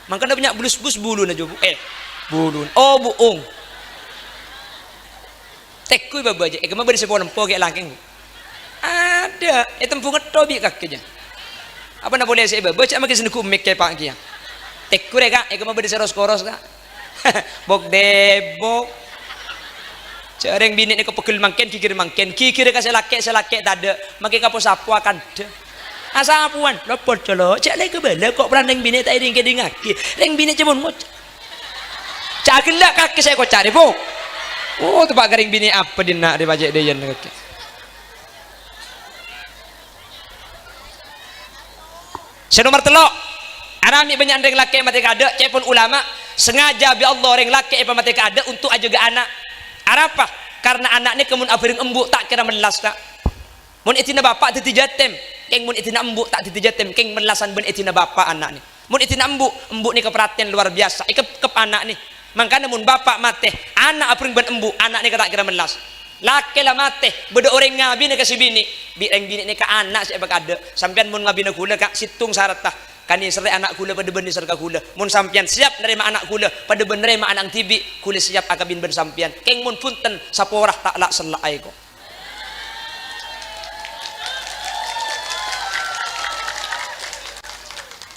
Mangkana bânnya' blus-blus buluna jâ, Bu. Eh, bulun. Oh, bu'ung. Tèngghu bâbâ jâ, è kemma bâdâ sè polempo ghi' langkèng. Adâ', ètembhung ngetto bi' kakè jâ. Apa na polè sè è bâbâ, jâ' makè sè neggu' mik kèpa' kèya. Tèngghu rè, Ka', è kemma bâdâ sè ros-koros, Ka'. Bok-dèbok. Jâ' rèng binè' nèka pegghel mangkèn, ghighir mangkèn. Ghighir ka sè lakè', sè lakè' tadâ'. Makè kapo-sapo akandhâ. Asapowan, lopot colo'. Jâ' la èkabâlâ ko' polana rèng binè' ta' èdhing-kèdhingngaghi. Rèng binè' cè' mon ngoca'. Ca'na ghellâ' kakè sè èkoca' rè, Bu. Oh, teppa' ka rèng binè' apa dinna' rè pajhât dâjâna kakè. Sè nomer tello', arapa mè' bânnya' rèng lakè' matè kaadâ', ca'èpon ulama, sengaja bi' Allah rèng lakè' èpamatè kaadâ' untuk ajâgâ ana'. Arapa? Karna ana' nèka mon abhâreng embu' ta' kèra mellas, Ka'. Mon èdina bapa' dhâddhi jâtèm, kèng mon èdina embu' ta' dhâddhi jâtèm, kèng mellasan bân èdina bapa' ana' nè. Mon èdina embu', embu' nèka perhatian luar biasa, èkepkep ana' nè. Mangkana mon bapa' matè, ana' abhâreng bân embu', ana' nèka ta' kèra mellas. Lakè la matè, bâdâ orèng ngabina ka sè binè', bi' rèng binè' nèka ana' sè èpakaadâ'. Sampèyan mon ngabina ghulâ, Ka', sèttong saradhdhâ. Kanèserrè ana' ghulâ padâ bân nèser ka ghulâ. Mon sampèyan siap narèma ana' ghulâ, padâ bân narèma ana'na dhibi', ghulâ siap akabin bân sampèyan. Kèng mon bhunten, sapora ta' la'-sella'a èko.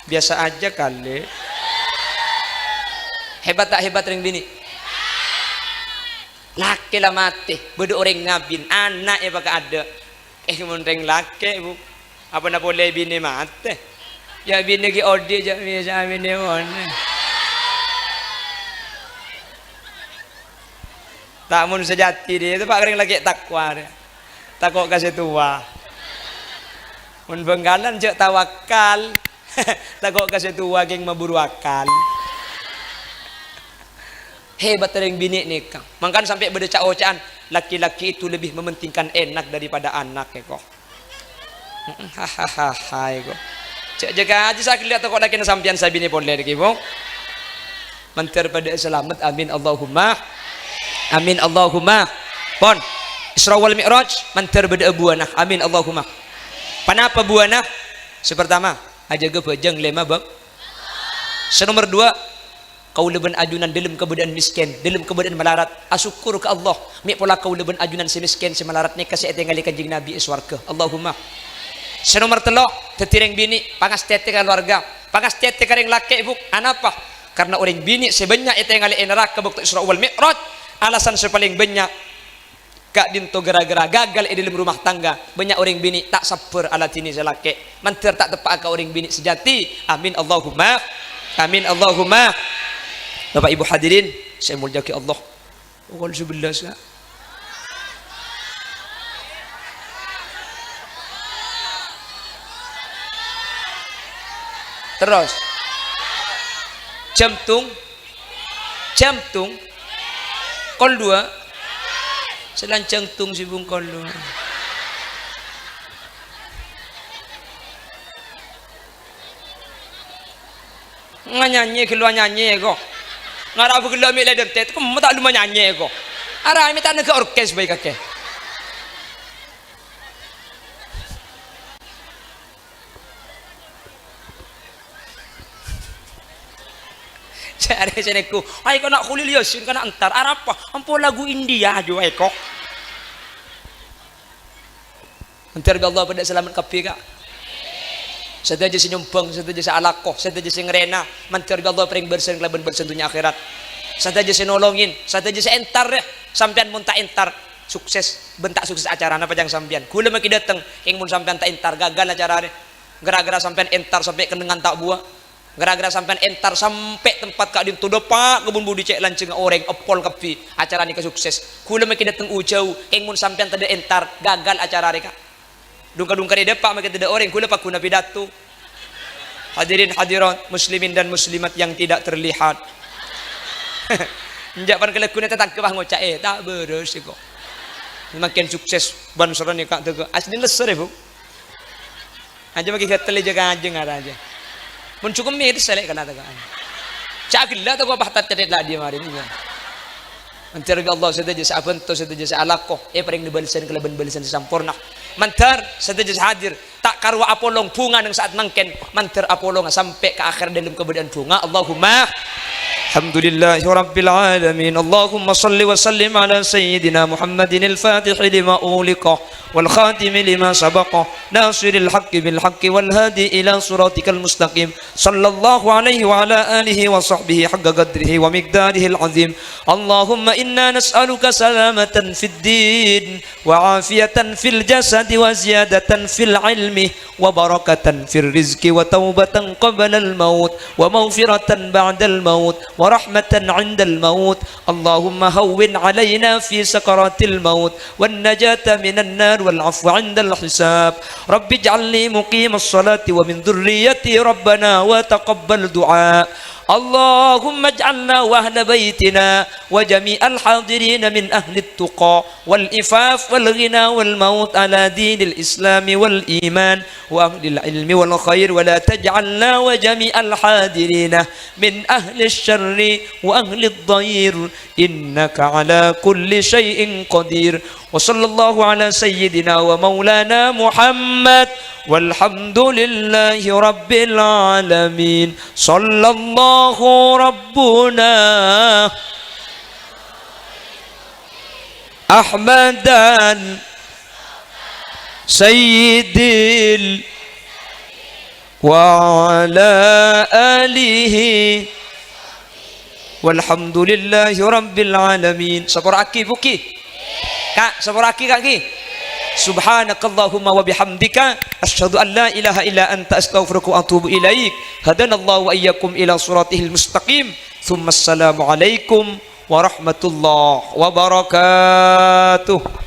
Biasa aja kali. Hebat tak hebat rèng binè'? Lakè la matè, bâdâ orèng ngabin, ana' èpakaadâ'. Eh, mon rèng lakè, Bu. Apana polè binè matè? Yâ, binè ghi' odi', jâ' bisa binè mon. Ta' mon sajâdi, dhi, teppa' ka rèng lakè' takwa, dhi. Tako' ka sè towa. Mon Bhângkalan jâ' tawakkal. Tako' ka sè towa, kèng maburu akal. Hebat orèng binè' nèka. Mangkana sampè' bâdâ ca'-oca'an, "Laki-laki itu lebih mementingkan enak daripada anak," èko. Hahaha, èko. Jâ', jâgâ ajâ saghellâ' tako' lakèna sampèyan sabinè polè nèka, Bu. Mandhâr padâ'â salamet, amin Allahumma. Amin Allahumma. Pon. Isra wal Mi'raj, mandhâr bâdâ'â buwâna, amin Allahumma. Ponapa buwâna? Sè partama, ajâgâ bhâjâng lèma bâk-, sè nomer duwâ', kaulâ bân ajunan dâlem kabâdâ'ân mèskèn, dâlem kabâdâ'ân malarat, asokkor ka Allah, mè' pola kaulâ bân ajunan sè mèskèn, sè malarat nèka sè ètèngalè Kanjeng Nabi è sowarghâ. Allahumma. Sè nomer tello', dhâddhi rèng binè', pangastètè ka kalowarga, pangastètè ka rèng lakè', Bu. Anapa? Karna orèng binè' sè bânnya' ètèngalè è naraka bâkto Isra wal Mi'raj, alasan sè palèng bânnya', ka'dinto ghârâ-ghârâ gagal è dâlem rumah tangga, bânnya' orèng binè' ta' sabbhâr aladhinè sè lakè'. Mandhâr ta' teppa'a ka orèng binè' sajâdi. Amin Allahumma. Amin Allahumma. Bapak Ibu hadirin sè èmoljâ'aghi Allah. Pokol sebelas, Kak. Terros. Jhâmtung. Jhâmtung. Kol duwâ'. Sè lanjhâng tung sè bungkol duwâ'. Nganyanyè ghâllu anyanyè, èko. Ngara' bâ ghâllu mè' lè dântet, kemma ta' lu manyanyè, èko. Ara mè' ta' nèka orkes bhâi kakè. Jârè sè nèko, "Ayo, kana' Kholil Yasin, kana' entar." Arapa? Ampo lagu India, ayo, èko. Mandhâr bi' Allah padâ salamet kabbhi, Ka'. Sadhâjâ sè nyombhâng, sadhâjâ sè alako, sadhâjâ sè ngarèna, mandhâr bi' Allah parèng bâlessân kalabân bâlessân dhunnya akhèrat. Sadhâjâ sè nolongin, sadhâjâ sè entar, yâ, sampèyan mon ta' entar, sukses, bân ta' sukses acarana pajhâng sampèyan. Ghulâ makkè dâteng, kèng mon sampèyan ta' entar, gagal acarana. Ghârâ-ghârâ sampèyan entar sampè' kennengngan ta' buwâ. Ghârâ-ghârâ sampèyan entar sampè' tempat ka'dinto dâpa' kebun budi cè' lanjhângnga orèng, èpol kabbhi, acara nèka sukses. Ghulâ makkè dâteng u-jâu, kèng mon sampèyan tadâ' entar, gagal acara rèka. Dhungka-dhungka rè dâpa' makkè tadâ' orèng, ghulâ pagghuna pidato. Hadirin hadirat, muslimin dan muslimat yang tidak terlihat. Enjâ' pan kalagguna tatangghâ pas ngoca', "Eh, ta' bârâs sèko." Makin sukses, bân soro nèka dâgâ. Asli lèssèr, Bu. Ajâ makkè ghâtel jâ kanjeng ara ajâ. Mon jhukum mè' dissa lè' kala takaan. Ca' ghellâ' tako' pas tat-, cèthèt la' dhiyâ marèna. Mandhâr bi' Allah sadhâjâ sè abhânto, sadhâjâ sè alako, èparèngana bâlessân kalabân bâlessân sè samporna. Mandhâr sadhâjâ sè hadir, ta' karowa apolong bhunga neng sa'at mangkèn, mandhâr apolonga sampè' ka akhèr dâlem kabâdâ'ân bhunga. Allahumma. Alhamdulillahirabbil alamin. Allahumma shalli wa sallim ala sayyidina Muhammadinil fatihi lima ughliqa. والخاتم لما سبق ناصر الحق بالحق والهادي إلى صراطك المستقيم صلى الله عليه وعلى آله وصحبه حق قدره ومقداره العظيم. اللهم إنا نسألك سلامة في الدين وعافية في الجسد وزيادة في العلم وبركة في الرزق وتوبة قبل الموت ومغفرة بعد الموت ورحمة عند الموت. اللهم هون علينا في سكرات الموت والنجاة من النار والعفو عند الحساب. رب اجعلني مقيم الصلاة ومن ذريتي ربنا وتقبل دعاء. اللهم اجعلنا وأهل بيتنا وجميع الحاضرين من أهل التقى والعفاف والغنى والموت على دين الإسلام والإيمان وأهل العلم والخير، ولا تجعلنا وجميع الحاضرين من أهل الشر وأهل الضير، إنك على كل شيء قدير. وصلى الله على سيدنا ومولانا محمد، والحمد لله رب العالمين. صلى الله ربنا أحمدا سيد ال-، وعلى آله Walhamdulillahi rabbil alamin. Sapora'aghi, Bu, ghi. Ka', sapora'aghi, Ka', ghi. Subhanakallahumma wa bihamdika, asyhadu an la ilaha illa anta, astaghfiruka wa atubu ilaik. Hadanallahu wa iyyakum ila siratihil mustaqim. Tsumma assalamualaikum warahmatullahi wabarakatuh.